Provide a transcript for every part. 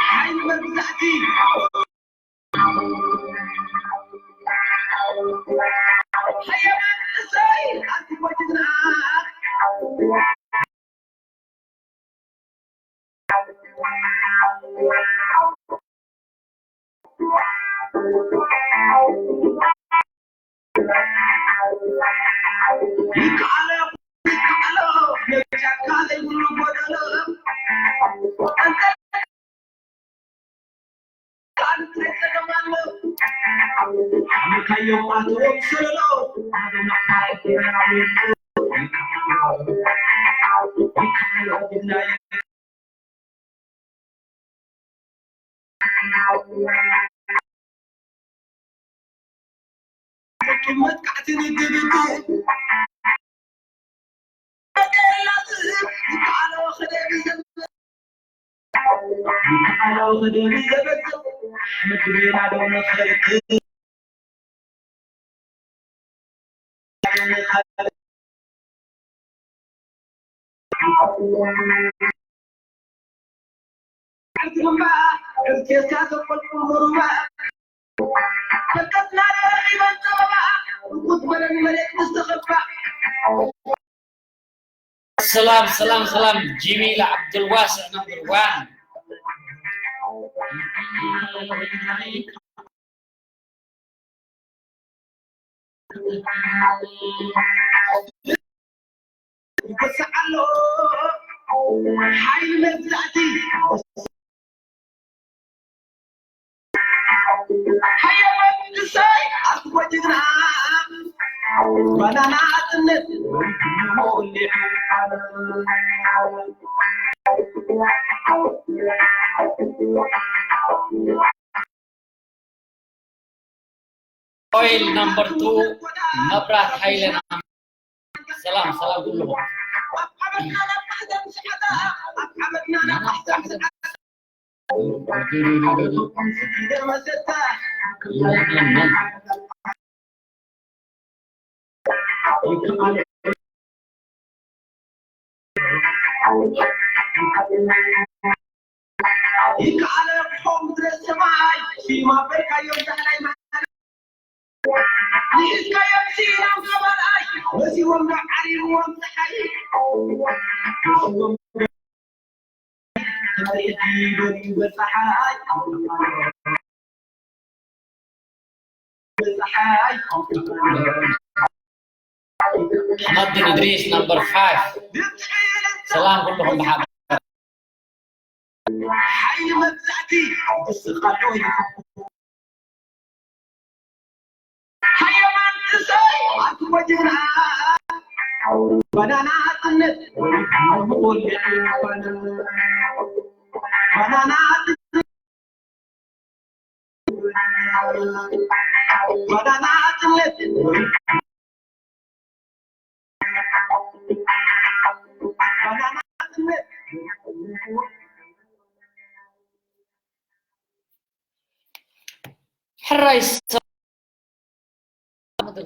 ሓይሊ መግዛእቲ። ሃየማን እሰይ ኣቲ ጅግና። ይከኣሎ፣ ይከኣሎ፣ ነጃካ ዘይብሉ ጎደሎ። ኣንተ መጥቃዕቲ ንግድግድ ሰላም ሰላም ሰላም ጂሚል ዓብዱልዋስዕ ነምበር ዋን። ይገስዕ ኣሎ ሓይሊ መግዛእቲ። ሃየ መንግሰይ ኣስጎ ጅግና ባናና ኣጥነት ኦይል ነምበር ቱ መብራት ሃይለ ነምበር ሰላም ሰላም ኩልኹም። ይከኣለኩም ድረስ ሰማይ ሽማ በልካዮም ዳሕላይ ንእስካዮም ሲኢኖም ገባርኣይ መሲዎም ናብ ዓሪርዎም ፀሓይ ኣሕመድ ድሪስ ነምበር ፋይቭ ሰላም ኩልኹም ብሓባር። ሓይሊ መግዛእቲ ክስኻሎ ይፍኩ ሃየማን እሰይ ኣትሞ ጅግና ባናና ኣጥነት ባናና ኣጥነት ባናና ኣጥነት ባናና ኣጥነት ሕራይ ሰብ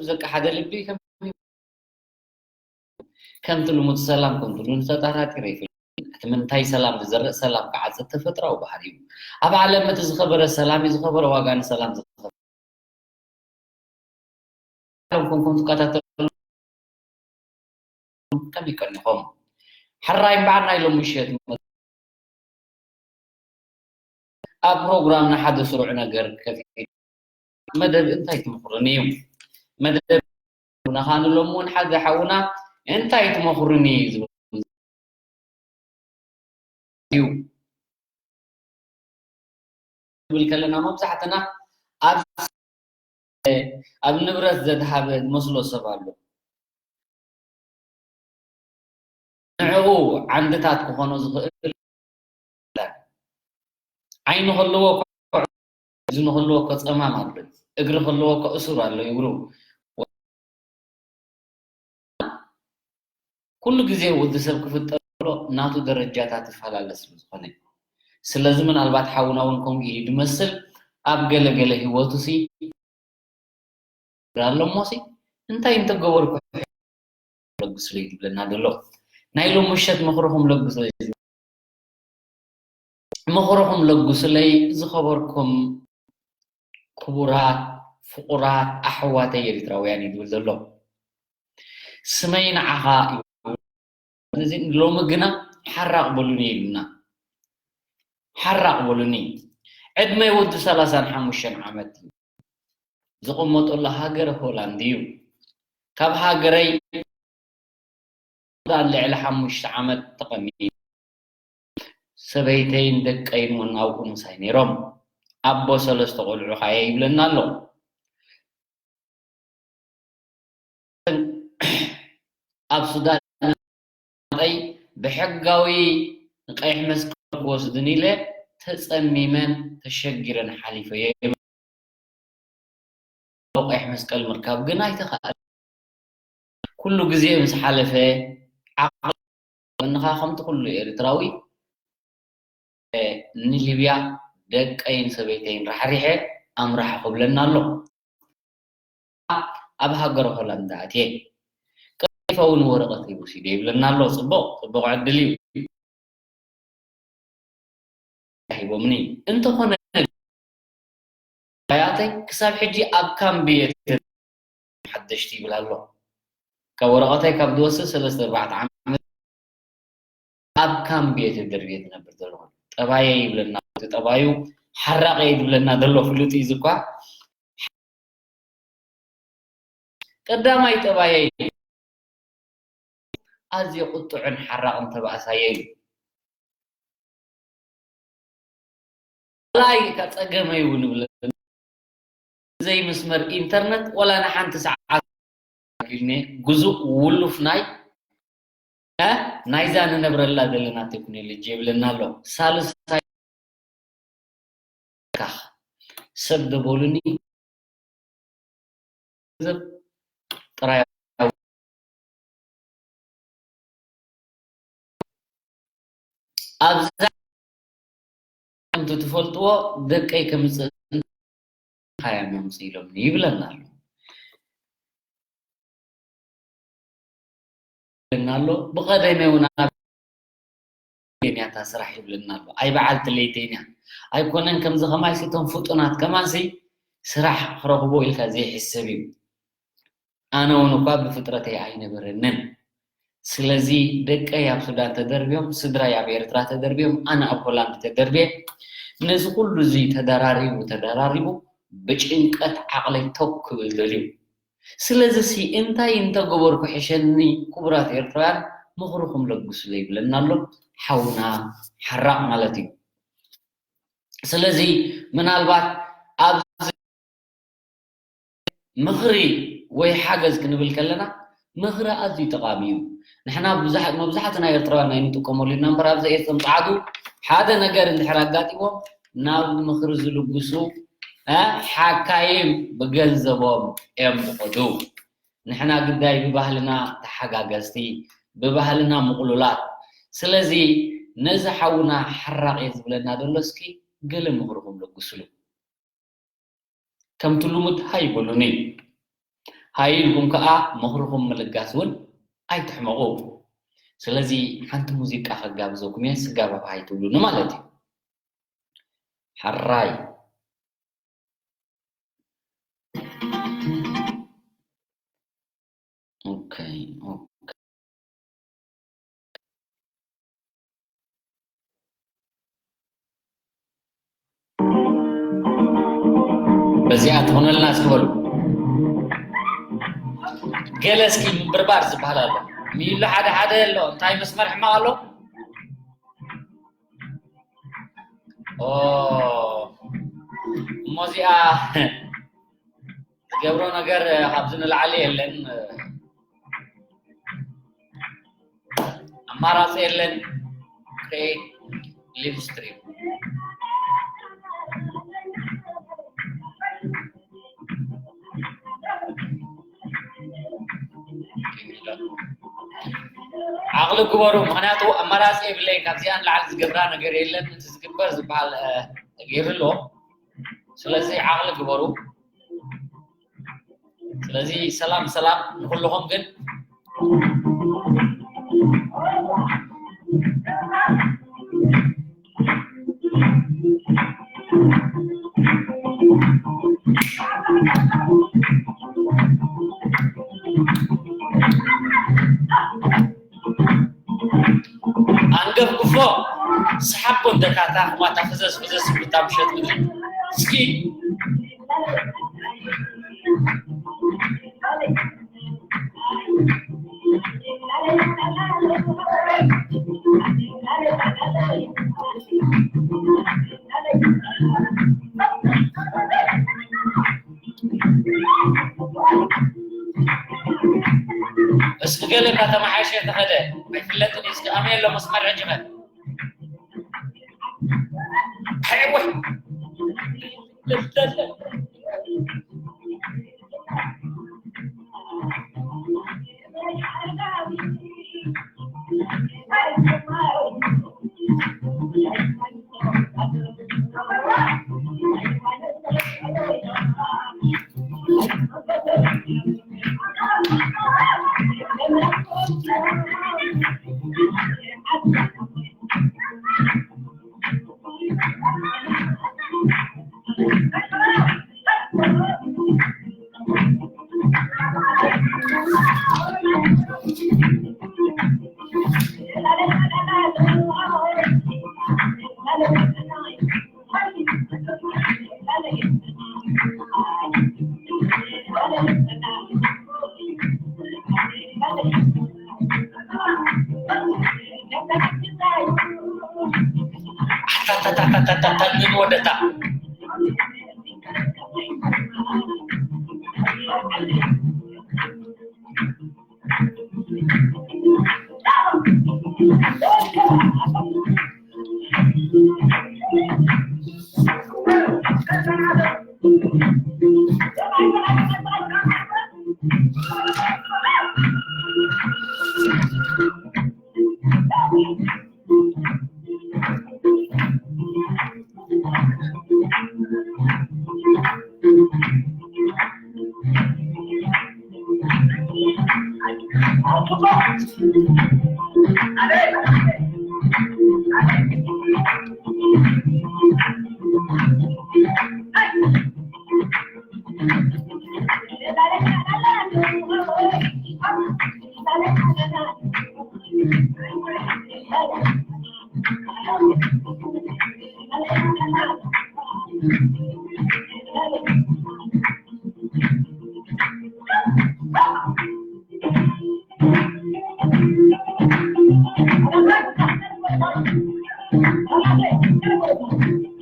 ዘቃ ሓደ ልቢ ከምቲ ልሙድ ሰላም ከምቲ ልሙድ ተጣራጢረ ይፈልጥ። እቲ ምንታይ ሰላም ዝዘርእ ሰላም ክዓጽድ ተፈጥራዊ ባህሪ እዩ። ኣብ ዓለም እቲ ዝኸበረ ሰላም እዩ ዝኸበረ ዋጋ ንሰላም ዝኸበረ ዓለም ኮንኩም ትከታተሉ ከመይ ቀኒኹም? ሕራይ እምበኣር ናይ ሎሚ ምሸት ኣብ ፕሮግራምና ሓደ ስሩዕ ነገር ከፊት መደብ እንታይ ትምኽሩኒ እዩ? መደብ ሓውና ኻኣ ንሎሚ እውን ሓደ ሓውና እንታይ ትመኽሩኒ እዩ ዝብል እዩ። ክብል ከለና መብዛሕትና ኣብ ኣብ ንብረት ዘድሃበ ዝመስሎ ሰብ ኣሎ። ንዕኡ ዓንድታት ክኾኖ ዝኽእል ዓይኒ ከለዎ እዝኒ ከለዎ እኮ ጸማም ኣሎ፣ እግሪ ከለዎ እኮ እሱር ኣሎ ይብሉ። ኩሉ ግዜ ወዲ ሰብ ክፍጠር ከሎ ናቱ ደረጃታት ይፈላለ ስለ ዝኾነ እዩ። ስለዚ ምናልባት ሓውና እውን ከምኡ እዩ ዝመስል ኣብ ገለ ገለ ህይወቱ ሲ ኣሎ እሞ ሲ እንታይ እንተገበርኩ ለግሱለይ ዝብለና ዘሎ። ናይ ሎም ምሸት ምኽርኹም ለግሱለይ፣ ምኽርኹም ለግሱለይ ዝኸበርኩም ክቡራት ፍቑራት ኣሕዋተይ ኤሪትራውያን እዩ ዝብል ዘሎ። ስመይ ንዓኻ እዩ። እዚ ሎሚ ግና ሓራቕ በሉኒ ኢሉና። ሓራቕ በሉኒ። ዕድመይ ወዲ ሰላሳን ሓሙሽተን ዓመት እዩ። ዝቕመጠሉ ሃገር ሆላንድ እዩ። ካብ ሃገረይ ልዕሊ ሓሙሽተ ዓመት ተቐሚጠ። ሰበይተይን ደቀይን እውን ኣብኡ ምሳይ ነይሮም። ኣቦ ሰለስተ ቆልዑ ኸኣ ይብለና ኣሎ። ኣብ ሱዳን ብሕጋዊ ንቀይሕ መስቀል ክወስድን ኢለ ተጸሚመን ተሸጊረን ሓሊፈዮ። ቀይሕ መስቀል ምርካብ ግን ኣይተኻእለ። ኩሉ ግዜ ምስ ሓለፈ ዓቕሊ ወንኻ ከምቲ ኩሉ ኤርትራዊ ንሊብያ ደቀይን ሰበይተይን ራሕሪሐ ኣምራሓ ክብለና ኣሎ። ኣብ ሃገረ ሆላንድ ኣትየ ቀልጢፈ እውን ወረቐተይ ወሲደ ይብለና ኣሎ። ጽቡቕ፣ ጽቡቕ ዕድል እዩ። ሂቦምኒ። እንተኾነ ባያተይ ክሳብ ሕጂ ኣብ ካምቢ እየ ሓደሽቲ ይብል ኣሎ። ካብ ወረቐተይ ካብ ዝወስድ ሰለስተ ኣርባዕተ ዓመት ኣብ ካምቢ እየ ተደርብየ ዝነብር ዘለኹ። ጠባየይ ይብለና፣ እቲ ጠባዩ ሓራቕ እየ ዝብለና ዘሎ ፍሉጥ እዩ። እዚ እኳ ቀዳማይ ጠባየይ ኣዝየ ቁጡዕን ሓራቕን ተባእሳየ እዩ። ካልኣይ ከ ጸገመይ እውን እብለኒ። ዘይመስመር ኢንተርነት ወላ ንሓንቲ ሰዓት ኢልኒ ግዙእ ውሉፍ ናይ፣ እ፣ ናይዛ ንነብረላ ዘለና ቴክኖሎጂ የብለና ኣሎ። ሳልሳይ ካኽ ሰብ ዶ በሉኒ። ገንዘብ ጥራይ። ኣብዛ ከምቲ ትፈልጥዎ ደቀይ ከምጽእ ካያ መምጽእ ኢሎምኒ ይብለና ኣሎ። ይብለና ኣሎ። ብቐደመ እውን ኣብ እያ እታ ስራሕ ይብለና ኣሎ። ኣይ በዓልቲ ለይተይን እያ። ኣይኮነን ከምዚ ከማይሲ እቶም ፍጡናት ከማንሲ ስራሕ ክረኽቦ ኢልካ ዘይሕሰብ እዩ። ኣነ እውን እኳ ብፍጥረተይ ኣይነበረንን። ስለዚ ደቀይ ኣብ ሱዳን ተደርብዮም፣ ስድራይ ኣብ ኤርትራ ተደርብዮም፣ ኣነ ኣብ ሆላንድ ተደርብየ። ነዚ ኩሉ እዚ ተደራሪቡ ተደራሪቡ ብጭንቀት ዓቕለይ ቶክ ክብል ደልዩ። ስለዚሲ እንታይ እንተገበርኩ ሕሸኒ? ክቡራት ኤርትራውያን፣ ምኽርኹም ለግሱለይ ይብለና ኣሎ ሓውና ሓራቕ ማለት እዩ። ስለዚ ምናልባት ኣብዚ ምኽሪ ወይ ሓገዝ ክንብል ከለና፣ ምኽሪ ኣዝዩ ጠቓሚ እዩ። ንሕና ብዙሓት፣ መብዛሕትና ኤርትራውያን ኣይንጥቀመሉ ኢና እምበር፣ ኣብዚ ኤፍኤም ጸዓዱ ሓደ ነገር እንድሕር ኣጋጢሞም ናብ ምኽሪ ዝልግሱ፣ እ፣ ሓካይም ብገንዘቦም እዮም ዝኸዱ። ንሕና ግዳይ ብባህልና ተሓጋገዝቲ፣ ብባህልና ምቕሉላት። ስለዚ ነዚ ሓውና ሓራቕ እየ ዝብለና ዘሎ፣ እስኪ ገለ ምኽርኹም ለግስሉ። ከምቲ ልሙድ ሃይ በሉኒ። ሃይ ኢልኩም ከኣ ምኽርኹም ምልጋስ እውን ኣይትሕመቑ። ስለዚ ሓንቲ ሙዚቃ ከጋብዘኩም እየ፣ ስጋብ ኣይትብሉኒ ማለት እዩ። ሕራይ። ኦኬ፣ ኦኬ። በዚኣ ትኾነልና እስኪ በሉ። ገለ እስኪ ምብርባር ዝበሃል ኣሎ። ሚሉ ሓደ ሓደ ኣሎ። እንታይ መስመር ሕማቕ ኣሎ? ኦ፣ እሞ እዚኣ ዝገብሮ ነገር ካብዚ ንላዕሊ የለን። ኣማራጺ የለን። ክሬት ሊቭ ስትሪም። ዓቕሊ ግበሩ፣ ምኽንያቱ ኣማራጺ የብለይን። ካብዚኣ ንላዕሊ ዝገብራ ነገር የለን። እቲ ዝግበር ዝበሃል፣ እ፣ ተገይሩ ኣሎ። ስለዚ ዓቕሊ ግበሩ። ስለዚ ሰላም፣ ሰላም ንኹልኹም። ግን ኣንገፍግፎ፣ ስሓቦ እንደ ካታ፣ ማታ ፍዘዝ ፍዘዝ ዝብሉ እታ ምሸት ምድሪ። እስኪ። እስኪ ገለ እንዳተመሓየሸ ተኸደ። ኣይፍለጥን እዩ። እስኪ ኣመይ ኣሎ መስመር ሕጂ ኸ? ኣይወ። ኣታታታታታታ ምን ወደታ።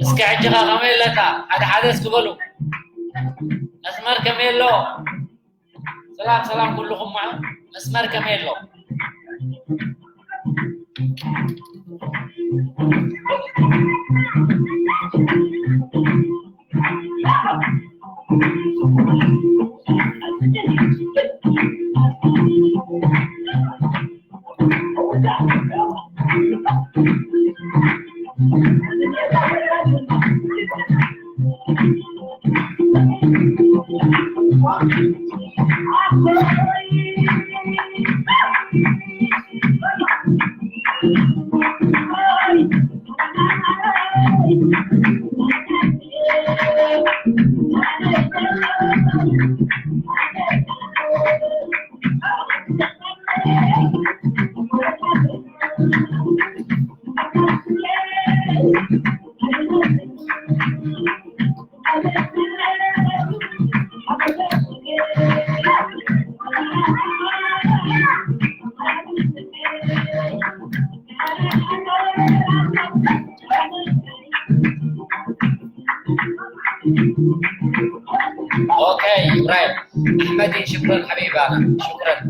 እስኪ ሕጂ ኸ ከመይ ኣለካ? ሓደ ሓደ እስኪ በሉ። መስመር ከመይ ኣሎ? ሰላም ሰላም ኩልኹም፣ መዓ መስመር ከመይ ኣሎ? ኦኬ፣ ኢብራሂም ኣሕመዲን ሽኩረን ሓቢባና፣ ሽኩረን።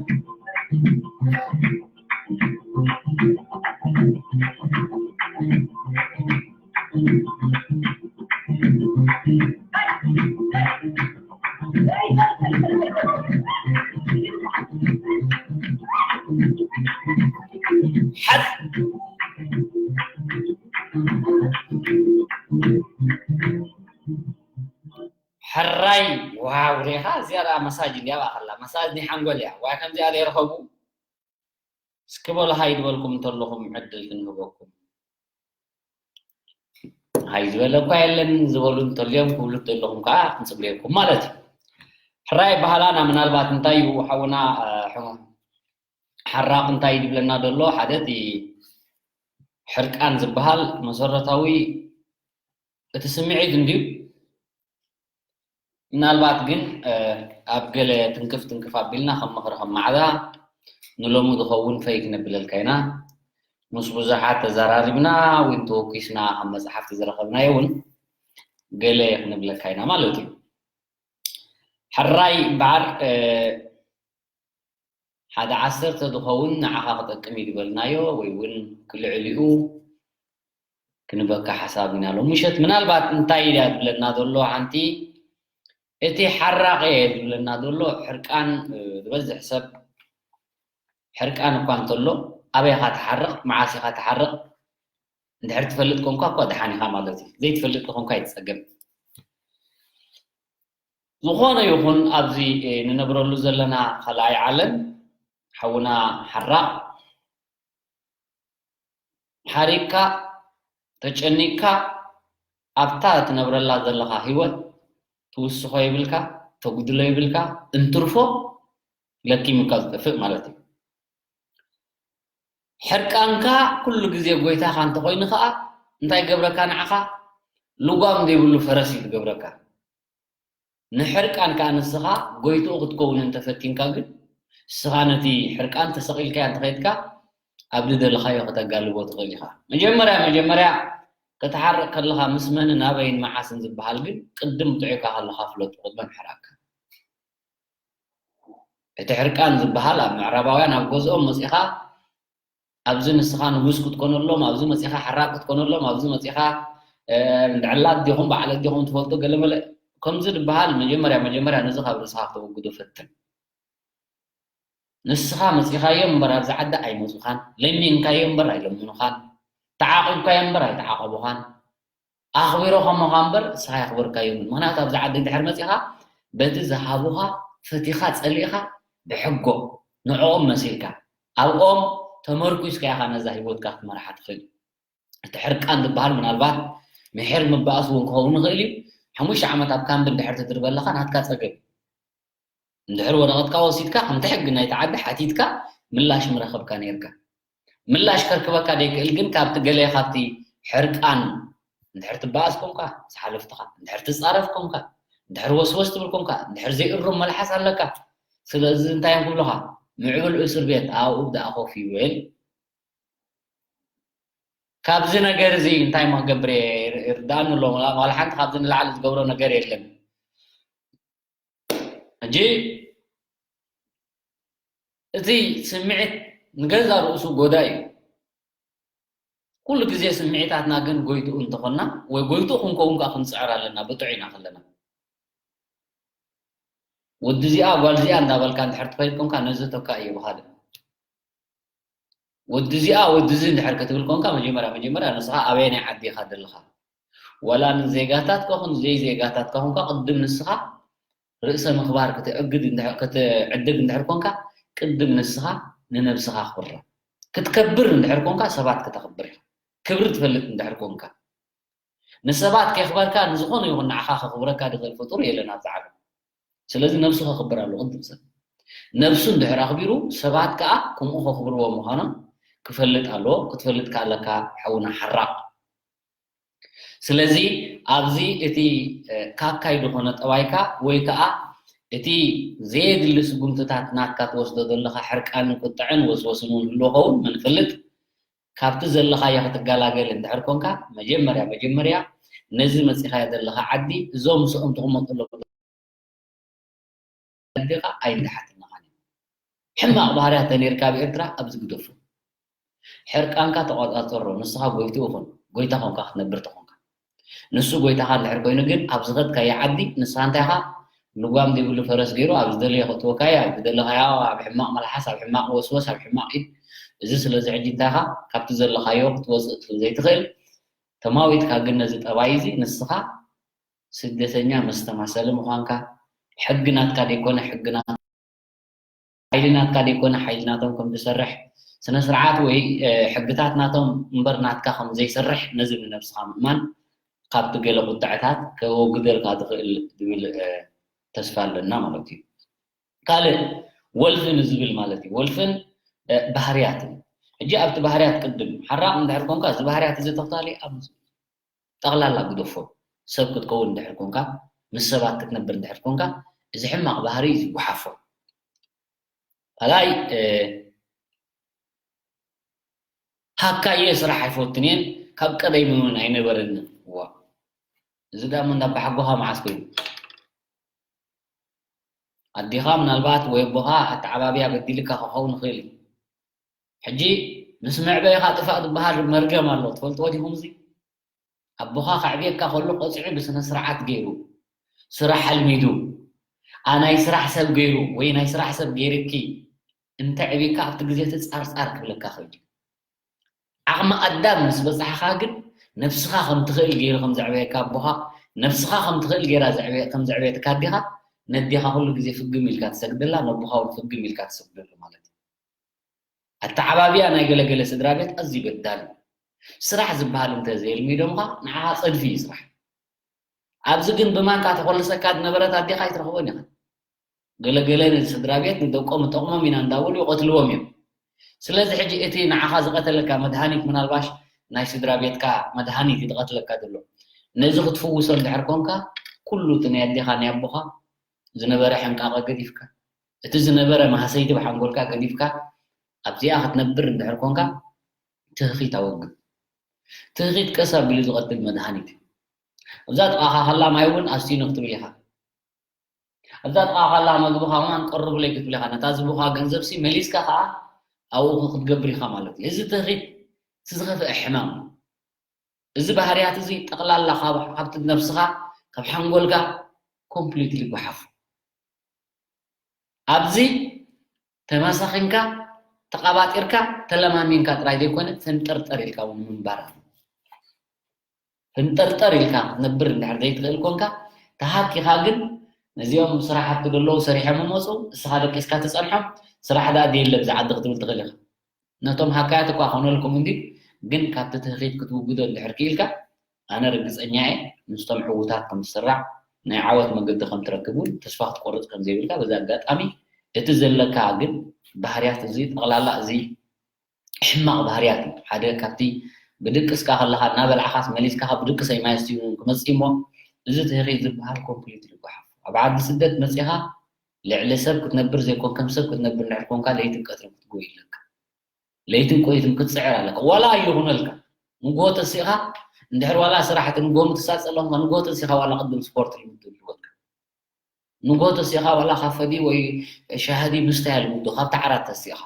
ሕራይ። ዋው፣ ሬኻ እዚኣ ደኣ መሳጅ እንድያ፣ ኣብኣ ከላ መሳጅ ናይ ሓንጎል እያ። ዋይ ከምዚኣ ዘይረኸቡ። እስኪ በሉ ሃይ ዝበልኩም እንተለኹም ዕድል ክንህበኩም። ሃይ ዝበለ እኳ የለን ዝበሉ እንተልዮም ክብሉ እንተለኹም ከዓ ክንፅበየኩም ማለት እዩ። ሕራይ ባህላና ምናልባት እንታይ እዩ ሓውና ሓራቕ እንታይ ድብለና ዘሎ ሓደ እቲ ሕርቃን ዝበሃል መሰረታዊ እቲ ስምዒት እንድዩ። ምናልባት ግን ኣብ ገለ ትንክፍ ትንክፍ ኣቢልና ከም ምኽሪ ከም ማዕዳ ንሎሚ ዝኸውን ፈይ ክነብለልካ ኢና። ምስ ብዙሓት ተዘራሪብና እውን ተወኪስና ካብ መፅሓፍቲ ዝረኸብናዮ እውን ገለ ክንብለካ ኢና ማለት እዩ። ሕራይ እምበኣር ሓደ ዓሰርተ ዝኸውን ንዓኻ ክጠቅም እዩ ዝበልናዮ ወይ እውን ክልዕሊኡ ክንበካ ሓሳብ ኢና ሎም ምሸት ምናልባት እንታይ ኢያ ዝብለና ዘሎ ሓንቲ እቲ ሓራቕ እየ ዝብለና ዘሎ ሕርቃን ዝበዝሕ ሰብ ሕርቃን እኳ እንተሎ ኣበይ ኢኻ ትሓርቕ መዓስ ኢኻ ትሓርቕ እንድሕር ትፈልጥ ኮንኳ እኳ ደሓን ኢኻ ማለት እዩ ዘይትፈልጥ ኮንኳ ይትፀገም ዝኾነ ይኹን ኣብዚ ንነብረሉ ዘለና ካልኣይ ዓለም ሓውና ሓራቕ ሓሪቅካ ተጨኒቅካ ኣብታ እትነብረላ ዘለካ ህይወት ትውስኮ ይብልካ ተጉድሎ ይብልካ እንትርፎ ለኪምካ ዝጠፍእ ማለት እዩ። ሕርቃንካ ኩሉ ግዜ ጎይታኻ እንተኮይኑ ከዓ እንታይ ገብረካ ንዓኻ ልጓም ዘይብሉ ፈረስ እዩ ዝገብረካ። ንሕርቃን ከኣ ንስኻ ጎይትኡ ክትከውን እንተፈቲንካ ግን፣ ንስኻ ነቲ ሕርቃን ተሰቒልካዮ እንተኸይድካ፣ ኣብ ዝደለኻዮ ከተጋልቦ ትኽእል ኢኻ። መጀመርያ መጀመርያ ክትሓርቕ ከለኻ ምስ መንን ኣበይን መዓስን ዝበሃል ግን ቅድም ጥዑይካ ከለኻ ፍለጦ፣ ቅድሚ ምሕራቅካ። እቲ ሕርቃን ዝበሃል ኣብ ምዕራባውያን ኣብ ገዝኦም መጺኻ ኣብዚ ንስኻ ንጉስ ክትኮነሎም፣ ኣብዚ መጺኻ ሓራቅ ክትኮነሎም፣ ኣብዚ መጺኻ እንድዕላት ዲኹም በዓለት ዲኹም ትፈልጡ ገለመለ ከምዚ ዝበሃል መጀመርያ መጀመርያ ነዚ ካብ ርእስኻ ክተወግዶ ፈትን። ንስኻ መጺኻዮም እምበር ኣብዚ ዓዲ ኣይመጹኻን፣ ለሚንካዮም እምበር ኣይለምኑኻን፣ ተዓቂብካዮም እምበር ኣይተዓቀቡኻን። ኣኽቢሮኸምኻ እምበር ንስኻ የኽበርካዮምን። ምኽንያቱ ኣብዚ ዓዲ እንድሕር መጺኻ በቲ ዝሃቡኻ ፈቲኻ ጸሊእኻ ብሕጎ ንዕኦም መሲልካ ኣብኦም ተመርኲስካ ኢኻ ነዛ ህይወትካ ክትመርሓ ትኽእል። እቲ ሕርቃን ዝበሃል ምናልባት ምሒር ምባእስ እውን ክኸውን ይኽእል እዩ። ሓሙሽተ ዓመት ኣብ ካምፕ እንድሕር ትድርበ ኣለኻ ናትካ ጸገም እዩ። እንድሕር ወረቐትካ ወሲድካ ከምቲ ሕጊ ናይቲ ዓዲ ሓቲትካ ምላሽ ምረኸብካ ነይርካ። ምላሽ ከርክበካ ዘይክእል ግን ካብቲ ገለ ካብቲ ሕርቃን እንድሕር ትበኣስ ኮንካ ምስ ሓለፍትኻ፣ እንድሕር ትፃረፍ ኮንካ፣ እንድሕር ወስወስ ትብል ኮንካ፣ እንድሕር ዘይእሩም መልሓስ ኣለካ። ስለዚ እንታይ እዮም ክብሉኻ? ምዕብል እስር ቤት ኣብኡ ደኣ ኮፍ ይበል። ካብዚ ነገር እዚ እንታይ እሞ ክገብር እየ ይርዳእኒ ኣሎ። ዋላ ሓንቲ ካብዚ ንላዕሊ ዝገብሮ ነገር የለን። ሕጂ እቲ ስምዒት ንገዛ ርእሱ ጎዳኢ እዩ። ኩሉ ግዜ ስምዒታትና ግን ጎይትኡ እንተኾንና ወይ ጎይትኡ ክንከውን ከዓ ክንፅዕር ኣለና ብጥዑይና ከለና። ወዲ እዚኣ ጓል እዚኣ እንዳበልካ እንድሕር ትኸይድ ኮንካ ነዚ ተካ እዩ ብኻልእ ወዲ እዚኣ ወዲ እዚ እንድሕር ክትብል ኮንካ መጀመርያ መጀመርያ ንስኻ ኣበየናይ ዓዲ ኢኻ ዘለኻ? ዋላ ንዜጋታትካ ኹን ዘይዜጋታትካ ኹንካ ቅድም ንስኻ ርእሰ ምኽባር ክትዕግድ ክትዕድግ እንድሕር ኮንካ ቅድም ንስኻ ንነብስኻ ኣኽብራ። ክትከብር እንድሕር ኮንካ ሰባት ክተኽብር ኢኻ። ክብሪ ትፈልጥ እንድሕር ኮንካ ንሰባት ከኽበርካ ንዝኾነ ይኹን ንዓኻ ከኽብረካ ዝኽእል ፍጡር የለን ኣብዚ ዓለም። ስለዚ ነብሱ ከኽብር ኣሎ ቅድም ሰብ። ነብሱ እንድሕር ኣኽቢሩ ሰባት ከኣ ከምኡ ከኽብርዎ ምዃኖም ክፈልጥ ኣለዎ። ክትፈልጥ ከኣ ኣለካ ሓውና ሓራቕ። ስለዚ ኣብዚ እቲ ካካይ ዝኾነ ጠባይካ ወይ ከኣ እቲ ዘየድሊ ስጉምትታት ናትካ ትወስዶ ዘለኻ ሕርቃንን ቁጥዐን ወስወስን እውን ህልዎ ኸውን ምንፍልጥ ካብቲ ዘለኻዮ ክትገላገል እንድሕር ኮንካ መጀመርያ መጀመርያ ነዚ መፂኻዮ ዘለኻ ዓዲ እዞም ምስኦም ትቕመጡ ኣለኩም ዓዲኻ ኣይንድሓትልናኻን እዩ። ሕማቕ ባህርያት ተነይርካ ኣብ ኤርትራ ኣብዚ ግደፎ። ሕርቃንካ ተቆጻጸሮ፣ ንስኻ ጎይትኡ ኩን፣ ጎይታ ኮንካ ክትነብር ተኾንካ። ንሱ ጎይታኻ እንድሕር ኮይኑ ግን ኣብ ዝኸድካዮ ዓዲ ንስኻ እንታይ ኢኻ ልጓም ዘይብሉ ፈረስ ገይሩ ኣብ ዝደለዮ ከእትወካዮ ኣብ ዝደለኻዮ ኣብ ሕማቕ መልሓስ ኣብ ሕማቕ ወስወስ ኣብ ሕማቕ ኢድ እዚ ስለዚ ሕጂ እንታይ ኢኻ ካብቲ ዘለኻዮ ክትወፅእ ዘይትኽእል ተማዊትካ ግን ነዚ ጠባይ እዚ ንስኻ ስደተኛ መስተማሰሊ ምዃንካ ሕጊ ናትካ ዘይኮነ ሕጊ ናት ሓይሊ ናትካ ዘይኮነ ሓይሊ ናቶም ከም ዝሰርሕ ስነ ስርዓት ወይ ሕግታት ናቶም እምበር ናትካ ከም ዘይሰርሕ ነዚ ንነብስኻ ምእማን ካብቲ ገለ ቁጥዕታት ከወግደልካ ትኽእል ዝብል ተስፋ ኣለና ማለት እዩ። ካልእ ወልፊ ንዝብል ማለት እዩ። ወልፍን ባህርያትን። ሕጂ ኣብቲ ባህርያት ቅድም ሓራቕ እንድሕር ኮንካ እዚ ባህርያት እዚ ተኽታሊ ኣብ ጠቕላላ ግደፎ። ሰብ ክትከውን እንድሕር ኮንካ፣ ምስ ሰባት ክትነብር እንድሕር ኮንካ፣ እዚ ሕማቕ ባህሪ እዚ ጉሓፎ። ካልኣይ ሃካየ ስራሕ ኣይፈቱን እየን፣ ካብ ቀደም እውን ኣይነበረንን። ዋ፣ እዚ ዳሞ እንዳ ኣባሓጎኻ መዓስ ኮይኑ? ኣዴኻ ምናልባት ወይ ኣቦኻ ኣተዓባብያ በዲልካ ክኸውን ይኽእል እዩ። ሕጂ ምስ መዕበይኻ ጥፋእ ዝበሃል መርገም ኣሎ፣ ትፈልጥዎ ዲኹም? እዚ ኣቦኻ ከዕብየካ ከሎ ቆፅዒ ብስነ ስርዓት ገይሩ፣ ስራሕ ኣልሚዱ፣ ኣ ናይ ስራሕ ሰብ ገይሩ ወይ ናይ ስራሕ ሰብ ገይርኪ እንተዕብካ ኣብቲ ግዜ እቲ ፃርፃር ክብለካ ክእል እዩ። ዓቕሚ ኣዳም ምስ በፃሕኻ ግን ነብስኻ ከም ትኽእል ገይሩ ከም ዘዕበየካ ኣቦኻ፣ ነብስኻ ከም ትኽእል ገይራ ከም ዘዕበየትካ ኣዴኻ፣ ነዴኻ ኩሉ ግዜ ፍግም ኢልካ ትሰግደላ፣ ነቦኻ እውን ፍግም ኢልካ ትሰግደሉ ማለት እዩ። ኣተዓባብያ ናይ ገለገለ ስድራ ቤት ኣዝዩ በዳል እዩ። ስራሕ ዝበሃል እንተ ዘየልሚዶምኻ ንዓኻ ፀድፊ እዩ ስራሕ። ኣብዚ ግን ብማንካ ተኾልሰካ ዝነበረት ኣዴኻ ኣይትረኽቦን ኢኻ። ገለገለ ነዚ ስድራ ቤት ንደቆም እጠቕሞም ኢና እንዳበሉ ይቐትልዎም እዮም። ስለዚ ሕጂ እቲ ንዓኻ ዝቐተለካ መድሃኒት ምናልባሽ ናይ ስድራ ቤትካ መድሃኒት እዩ ዝቐትለካ ዘሎ። ነዚ ክትፍውሶ እንድሕር ኮንካ ኩሉ እቲ ናይ ኣዴኻ ናይ ኣቦኻ ዝነበረ ሕንቃቐ ገዲፍካ፣ እቲ ዝነበረ ማህሰይቲ ብሓንጎልካ ገዲፍካ ኣብዚኣ ክትነብር እንድሕር ኮንካ ትህኺት ኣወግድ። ትህኺት ቀስ ኣቢሉ ዝቐትል መድሃኒት እዩ። ኣብዛ ጥቓኻ ከላ ማይ እውን ኣስቲኑ ክትብል ኢኻ። ኣብዛ ጥቓኻ ከላ መግብኻ እውን ቀርቡለይ ክትብል ኢኻ። ነታ ዝቡኻ ገንዘብሲ መሊስካ ከዓ ኣብኡ ክትገብር ኢኻ ማለት እዩ። እዚ ትህኺት እቲ ዝኸፍአ ሕማም እዩ። እዚ ባህርያት እዚ ጠቕላላ ካብ ካብቲ ነብስኻ ካብ ሓንጎልካ ኮምፕሊትሊ ይጓሓፍ። ኣብዚ ተመሳኺንካ ተቐባጢርካ ተለማሚንካ ጥራይ ዘይኮነ ፈንጠርጠር ኢልካ እውን ምንባር። ፈንጠርጠር ኢልካ ክትነብር እንድሕር ዘይትኽእል ኮንካ ተሃኪኻ ግን ነዚኦም ስራሓት ዘለዉ ሰሪሖም መፁ እስኻ ደቂስካ ትፀንሖም ስራሕ ደኣ ድየለ ብዛ ዓዲ ክትብል ትኽእል ኢኻ። ነቶም ሃካያት እኳ ኮነልኩም እንዲ ግን ካብቲ ትህኺት ክትውግዶ እንድሕር ክኢልካ ኣነ ርግፀኛ እየ ምስቶም ዕዉታት ከም ትስራዕ ናይ ዓወት መገዲ ከም ትረክብ እውን ተስፋ ክትቆርፅ ከም ዘይብልካ በዚ ኣጋጣሚ እቲ ዘለካ ግን ባህርያት እዚ ጠቕላላ እዚ ሕማቕ ባህርያት እዩ ሓደ ካብቲ ብድቅስካ ከለኻ እናበላዕኻስ መሊስካ ካብ ድቅሰይ ማየስቲ ክመፅእ እሞ እዚ ትህኺት ዝበሃል ኮምፕሊት ይጓሓፍ ኣብ ዓዲ ስደት መፂኻ ልዕሊ ሰብ ክትነብር ዘይኮን ከም ሰብ ክትነብር እንድሕር ኮንካ ለይትን ቀትርን ክትጎይ ኣለካ ለይትን ቆይትን ክትፅዕር ኣለካ ዋላ ኣይኹነልካ ንጎ ተሲኻ እንድሕር ዋላ ስራሕ እቲ ንጎ ምትሳፅ ኣለኹ ንጎ ተሲኻ ዋላ ቅድም ስፖርት ልምድ ህይወትካ ንጎ ተሲኻ ዋላ ካፈዲ ወይ ሻህዲ ምስታይ ልምዱ ካብቲ ዓራት ተሲኻ